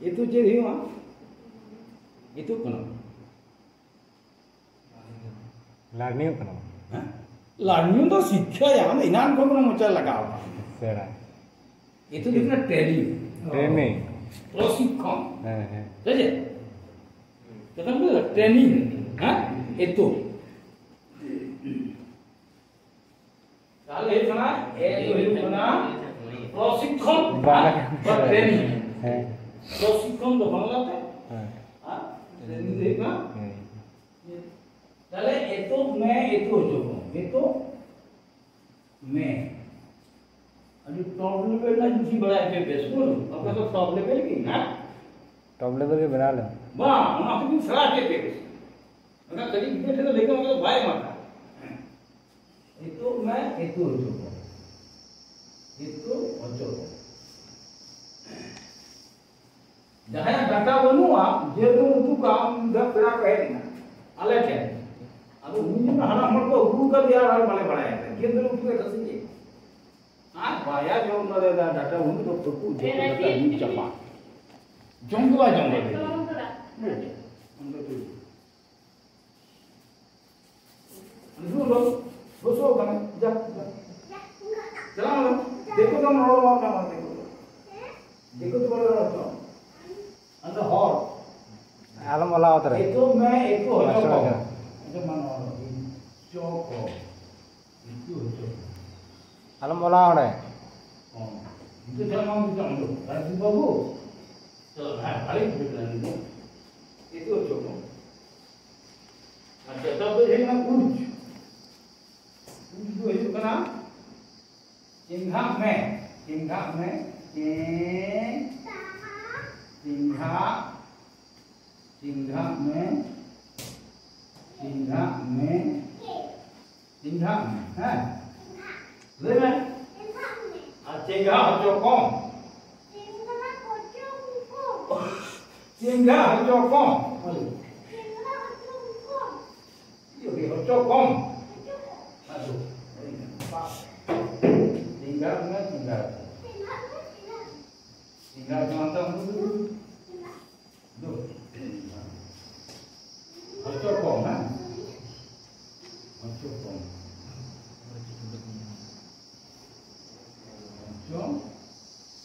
ᱮᱛᱚ ᱪᱮᱫ ᱦᱩᱭᱩᱜᱼᱟ? ᱮᱛᱚ ᱠᱟᱱᱟ᱾ ᱞᱟᱨᱱᱤᱝᱚᱜ ᱠᱟᱱᱟ ᱵᱚᱱ᱾ ᱦᱮᱸ? ᱞᱟᱨᱱᱤᱝ ᱫᱚ ᱥᱤᱠᱠᱷᱟ ᱧᱟᱢ, ᱮᱱᱟᱱ ᱠᱷᱚᱱ ᱵᱚᱱ ᱢᱚᱪᱟ ᱞᱟᱜᱟᱣ ᱠᱟᱜᱼᱟ᱾ ᱥᱮᱬᱟ᱾ ᱮᱛᱚ ᱫᱚ ᱦᱩᱭᱩᱜ ᱠᱟᱱᱟ ᱴᱨᱮᱱᱤᱝ᱾ ᱴᱨᱮᱱᱤᱝ᱾ ᱯᱨᱚᱥᱤᱠᱠᱷᱚᱱ᱾ ᱦᱮᱸ, ᱦᱮᱸ᱾ ᱴᱷᱤᱠ ᱟᱪᱷᱮ? ᱠᱟᱛᱷᱟ ᱵᱩᱡᱷᱟᱹᱣ? ᱴᱨᱮᱱᱤᱝ᱾ ᱦᱮᱸ? ᱮᱛᱚ᱾ ᱛᱟᱦᱞᱮ ᱦᱩᱭᱩᱜ ᱠᱟᱱᱟ, ᱮ ᱫᱚ ᱦᱩᱭᱩᱜ ᱠᱟᱱᱟ ᱯᱨᱚᱥᱤᱠᱠᱷᱚᱱ ᱵᱟᱝ᱾ ᱟᱨ ᱴᱨᱮᱱᱤᱝ᱾ ᱦᱮᱸ᱾ ᱯᱨᱚᱥᱤᱠᱠᱷᱚᱱ ᱫᱚ ᱵᱟᱝᱞᱟᱛᱮ, ᱦᱮᱸ᱾ ᱟᱨ ᱴᱨᱮᱱᱤᱝ ᱫᱚ ᱦᱩᱭᱩᱜ ᱠᱟᱱᱟ᱾ ᱦᱮᱸ᱾ ᱛᱟᱦᱞᱮ ᱮᱛᱚᱵ ᱢᱮ, ᱮᱛᱚ ᱦᱚᱪᱚ ᱠᱚᱢ, ᱮᱛᱚᱵ ᱢᱮ᱾ ᱟᱹᱰᱤ top level ᱨᱮᱱᱟᱜ ᱡᱤᱱᱤᱥ ᱤᱧ ᱵᱟᱲᱟᱭ ᱦᱚᱪᱚᱭᱮᱫ ᱯᱮᱭᱟ, ᱥᱮ ᱵᱟᱝ? ᱟᱯᱮ ᱫᱚ top level ᱜᱮ, ᱦᱮᱸ? Top level ᱜᱮ ᱵᱮᱱᱟᱣ ᱞᱮᱢ᱾ ᱵᱟᱝ, ᱚᱱᱟ ᱦᱚᱸ ᱡᱩᱫᱤ ᱥᱮᱬᱟ ᱦᱚᱪᱚᱭᱮᱫ ᱯᱮᱭᱟ᱾ ᱚᱱᱟ ᱠᱟᱹᱴᱤᱡ ᱜᱤᱫᱽᱨᱟᱹ ᱴᱷᱮᱱ ᱫᱚ ᱞᱟᱹᱭ ᱫᱚ ᱚᱱᱟ ᱫᱚ ᱵᱟᱭ ᱮᱢᱟ᱾ ᱱᱤᱛᱚᱜ ᱢᱮ, ᱱᱤᱛᱚᱜ ᱦᱚᱪᱚ ᱠᱚ᱾ ᱱᱤᱛᱚᱜ ᱦᱚᱪᱚ ᱠᱚ᱾ ᱡᱟᱦᱟᱸᱭᱟᱜ data ᱵᱟᱹᱱᱩᱜᱼᱟ, ᱡᱮᱨᱚᱠᱚᱢ ᱩᱛᱩ ᱠᱟᱜ ᱟᱢ, ᱢᱤᱫ ᱫᱷᱟᱣ ᱯᱮᱲᱟ ᱠᱚ ᱦᱮᱡ ᱮᱱᱟ ᱟᱞᱮ ᱴᱷᱮᱱ᱾ ᱟᱫᱚ ᱩᱱᱤ ᱡᱚᱠᱷᱚᱱ ᱦᱟᱲᱟᱢ ᱦᱚᱲ ᱠᱚ ᱟᱹᱜᱩ ᱟᱠᱟᱫᱮᱭᱟ ᱟᱨ ᱵᱟᱞᱮ ᱵᱟᱲᱟᱭᱟ, ᱜᱮᱫ ᱫᱚᱞᱮ ᱩᱛᱩ ᱠᱮᱫᱟ ᱥᱮ ᱪᱮᱫ? ᱟᱨ ᱵᱟᱭᱟ ᱡᱚᱢ ᱫᱟᱲᱮᱭᱟᱫᱟ, data ᱩᱱᱤ ᱫᱚ ᱯᱷᱟᱹᱠᱩ ᱡᱚᱢ ᱠᱟᱛᱮ ᱧᱩ ᱪᱟᱵᱟ᱾ ᱡᱚᱢ ᱜᱮ ᱵᱟᱭ ᱡᱚᱢ ᱫᱟᱲᱮᱭᱟᱫᱟ᱾ ᱵᱩᱡᱽ? ᱚᱱᱠᱟ ᱛᱮ᱾ ᱫᱩᱲᱩᱵ ᱞᱚ, ᱵᱚᱥᱚ ᱠᱟᱱᱟ, ᱡᱟ, ᱡᱟ᱾ ᱪᱟᱞᱟᱣ ᱞᱮ᱾ ᱫᱤᱠᱩ ᱫᱚᱢ ᱨᱚᱲ ᱵᱟᱢ ᱧᱟᱢᱟ, ᱫᱤᱠᱩ ᱫᱚ᱾ ᱫᱤᱠᱩ ᱫᱚ ᱵᱟᱞᱮ ᱨᱚᱲ ᱦᱚᱪᱚ᱾ ᱟᱢ ᱫᱚ ᱦᱚᱲ᱾ ᱟᱞᱚᱢ ᱚᱞᱟᱣ ᱛᱟᱨᱟ᱾ ᱮᱠᱫᱚᱢ ᱢᱮ, ᱮᱠᱫᱚᱢ ᱦᱚᱪᱚ ᱢᱟᱥᱴᱟᱨ ᱠᱚ᱾ ᱠᱟᱱᱟ᱾ ᱮᱠᱫᱚᱢ ᱢᱟᱱᱮ ᱦᱚᱲ᱾ ᱪᱚ ᱠᱚ᱾ ᱮᱠᱫᱚᱢ ᱦᱚᱪᱚ ᱠᱚ᱾ ᱟᱞᱚᱢ ᱚᱞᱟᱣ ᱚᱸᱰᱮ᱾ ᱦᱚᱸ᱾ ᱱᱤᱛᱚᱜ ᱪᱟᱞᱟᱜ ᱢᱟ, ᱱᱤᱛᱚᱜ ᱪᱟᱞᱟᱜ ᱢᱟ᱾ ᱨᱟᱡᱤᱵ ᱵᱟᱹᱵᱩ᱾ ᱪᱟᱞᱟᱜ ᱢᱮ, ᱦᱮᱸ, ᱵᱷᱟᱹᱞᱤ ᱵᱩᱡᱷᱟᱹᱜ ᱠᱟᱱᱟ ᱱᱤᱛᱚᱜ᱾ ᱮᱠᱫᱚᱢ ᱦᱚᱪᱚ ᱠᱚ᱾ ᱟᱪᱪᱷᱟ, ᱛᱟᱨᱯᱚᱨᱮ ᱦᱩᱭᱩᱜ ᱠᱟᱱᱟ ᱩᱡᱽ᱾ ᱩᱡᱽ ᱫᱚ ᱦᱩᱭᱩᱜ ᱠᱟᱱᱟ ᱪᱮᱸᱜᱷᱟᱜ ᱢᱮ, ᱪᱮᱸᱜᱷᱟᱜ ᱢᱮ, ᱪᱮᱸ-, ᱪᱮᱸᱜᱷᱟᱜ, ᱪᱮᱸᱜᱷᱟᱜ ᱢᱮ, ᱪᱮᱸᱜᱷᱟᱜ ᱢᱮ, ᱪᱮᱸᱜᱷᱟᱜ ᱢᱮ, ᱦᱮᱸ? ᱞᱟᱹᱭ ᱢᱮ᱾ ᱟᱨ ᱪᱮᱸᱜᱷᱟ ᱦᱚᱪᱚ ᱠᱚᱢ᱾ ᱪᱮᱸᱜᱷᱟ ᱦᱚᱪᱚ ᱠᱚᱢ᱾ ᱤᱭᱟᱹ ᱜᱮ ᱦᱚᱪᱚ ᱠᱚᱢ᱾ ᱟᱫᱚ, ᱪᱮᱸᱜᱷᱟ ᱢᱮ, ᱪᱮᱸᱜᱷᱟ᱾ ᱪᱮᱸᱜᱷᱟ ᱡᱚᱢ ᱛᱟᱢ᱾ ᱫᱩ᱾ ᱦᱚᱪᱚ ᱠᱚᱢ, ᱦᱮᱸ? ᱦᱚᱪᱚ ᱠᱚᱢ᱾ ᱦᱚᱪᱚ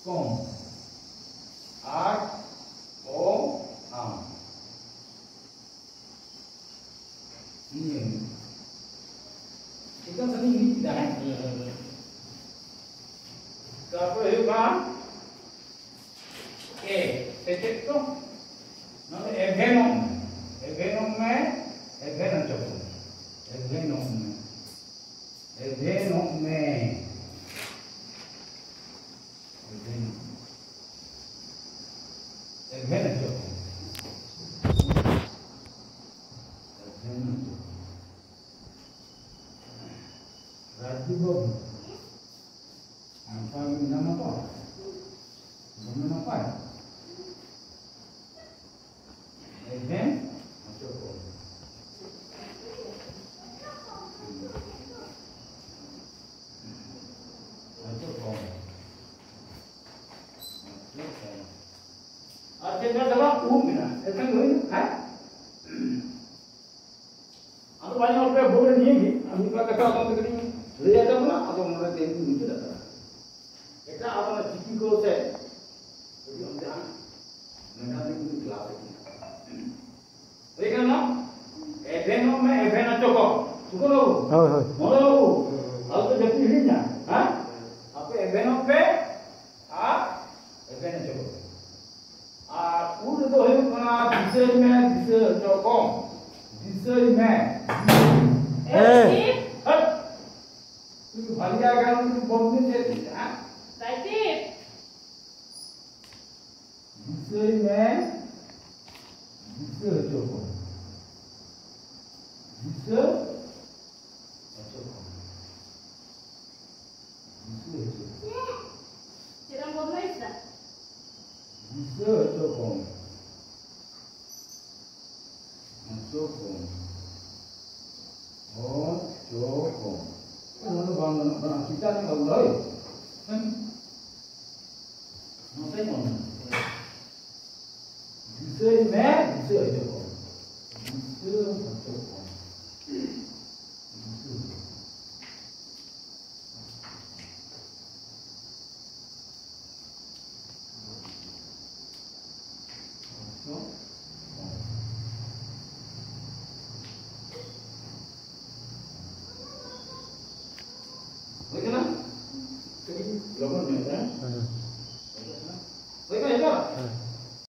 ᱠᱚᱢ᱾ ᱟᱨ ᱚ ᱟᱢ᱾ ᱱᱤᱭᱟᱹ᱾ ᱪᱮᱛᱟᱱ ᱥᱮᱫ ᱤᱧ ᱤᱫᱤ ᱠᱮᱫᱟ, ᱦᱮᱸ? ᱛᱟᱨᱯᱚᱨᱮ ᱦᱩᱭᱩᱜ ᱠᱟᱱᱟ ᱮ, ᱥᱮ ᱪᱮᱫ ᱠᱚ? ᱱᱚᱣᱟ ᱫᱚ ᱮᱵᱷᱮᱱᱚᱜ ᱢᱮ, ᱮᱵᱷᱮᱱᱚᱜ ᱢᱮ, ᱮᱵᱷᱮᱱ ᱦᱚᱪᱚ ᱠᱚᱢ, ᱮᱵᱷᱮᱱᱚᱜ ᱢᱮ, ᱮᱵᱷᱮᱱᱚᱜ ᱢᱮ᱾ ᱨᱟᱡᱤᱵ ᱵᱟᱹᱵᱩ, ᱱᱟᱯᱟᱭ ᱜᱮ ᱢᱮᱱᱟᱢᱟ ᱛᱚ? ᱫᱚᱢᱮ ᱱᱟᱯᱟᱭ? ᱮᱵᱷᱮᱱ ᱚᱪᱚᱜ ᱠᱚᱢ᱾ ᱚᱪᱚᱜ ᱠᱚᱢ᱾ ᱚᱪᱚᱜ ᱠᱚᱢ᱾ ᱟᱨ ᱪᱮᱫ ᱞᱮᱠᱟ ᱪᱟᱵᱟ? ᱩᱵ ᱢᱮᱱᱟᱜᱼᱟ᱾ ᱮᱱᱠᱷᱟᱱ ᱦᱩᱭ ᱮᱱᱟ, ᱦᱮᱸ? ᱟᱫᱚ ᱵᱟᱹᱧ ᱚᱞ ᱯᱮ ᱵᱳᱨᱰ ᱨᱮ ᱱᱤᱭᱟᱹ ᱜᱮ, ᱟᱨ ᱢᱤᱫ ᱵᱟᱨ ᱠᱟᱛᱷᱟ ᱟᱫᱚ ᱠᱟᱹᱴᱤᱡ ᱤᱧ ᱞᱟᱹᱭ ᱟᱸᱡᱚᱢ ᱵᱚᱱᱟ, ᱟᱫᱚ ᱱᱚᱰᱮ ᱛᱮᱦᱮᱧ ᱤᱧ ᱢᱩᱪᱟᱹᱫ ᱟᱠᱟᱫᱟ᱾ ᱮᱴᱟᱜ ᱟᱵᱚᱱᱟᱜ ᱪᱤᱠᱤ ᱠᱚ ᱥᱮ ᱟᱹᱰᱤ ᱚᱱᱛᱮ ᱦᱟᱸᱜ ᱢᱮᱱᱟᱜ ᱞᱤᱧ ᱠᱞᱟᱥ ᱨᱮ᱾ ᱦᱩᱭ ᱠᱟᱱᱟ? ᱮᱵᱷᱮᱱᱚᱜ ᱢᱮ, ᱮᱵᱷᱮᱱ ᱦᱚᱪᱚ ᱠᱚ᱾ ᱥᱩᱠᱩᱞ ᱵᱟᱹᱵᱩ᱾ ᱦᱳᱭ, ᱦᱳᱭ᱾ ᱢᱚᱱᱳᱡᱽ ᱵᱟᱹᱵᱩ᱾ ᱟᱞᱚ ᱯᱮ ᱡᱟᱹᱯᱤᱫ ᱦᱤᱲᱤᱧᱟ, ᱦᱮᱸ? ᱟᱯᱮ ᱮᱵᱷᱮᱱᱚᱜ ᱯᱮ ᱟᱨ ᱮᱵᱷᱮᱱ ᱦᱚᱪᱚ ᱠᱚᱯᱮ᱾ ᱟᱨ ᱩᱱ ᱨᱮᱫᱚ ᱦᱩᱭᱩᱜ ᱠᱟᱱᱟ, ᱫᱤᱥᱟᱹᱭ ᱢᱮ, ᱫᱤᱥᱟᱹ ᱦᱚᱪᱚ ᱠᱚᱢ᱾ ᱫᱤᱥᱟᱹᱭ ᱢᱮ᱾ ᱦᱮᱸ᱾ ᱦᱟᱹᱴ᱾ ᱛᱩᱭ ᱵᱷᱟᱞᱤᱭᱟ ᱜᱟᱱ ᱵᱚᱱ ᱪᱮᱫ ᱮᱫᱟ? ᱫᱟᱭᱛᱤᱯ᱾ ᱫᱤᱥᱟᱹᱭ ᱢᱮ, ᱫᱤᱥᱟᱹ ᱦᱚᱪᱚ ᱠᱚᱢ᱾ ᱫᱤᱥᱟᱹ ᱦᱚᱪᱚ ᱠᱚᱢ᱾ ᱫᱤᱥᱟᱹ ᱦᱚᱪᱚ ᱠᱚᱢ᱾ ᱪᱮᱫ ᱮᱢ ᱵᱚᱫᱢᱟᱭᱤᱥ ᱫᱟ? ᱫᱤᱥᱟᱹ ᱦᱚᱪᱚ ᱠᱚᱢ᱾ ᱦᱚᱪᱚ ᱠᱚᱢ᱾ ᱦᱚᱪᱚ ᱠᱚᱢ᱾ ᱱᱚᱣᱟ ᱫᱚ ᱵᱟᱝ ᱜᱟᱱᱚᱜ ᱠᱟᱱᱟ᱾ ᱪᱮᱛᱟᱱ ᱨᱮ ᱵᱟᱵᱩ ᱫᱚ, ᱦᱳᱭ᱾ ᱦᱮᱸ? ᱱᱚᱛᱮᱧ ᱚᱞ ᱫᱟ᱾ ᱫᱤᱥᱟᱹᱭ ᱢᱮ, ᱫᱤᱥᱟᱹ ᱦᱚᱪᱚ ᱠᱚᱢ᱾ ᱫᱤᱥᱟᱹ ᱦᱚᱪᱚ ᱠᱚᱢ᱾ ᱫᱤᱥᱟᱹ ᱦᱚᱪᱚ ᱠᱚᱢ᱾ ᱦᱩᱭ ᱠᱟᱱᱟ? ᱠᱟᱹᱴᱤᱡ ᱞᱚᱜᱚᱱ ᱧᱚᱜ, ᱦᱮᱸ? ᱦᱮᱸ᱾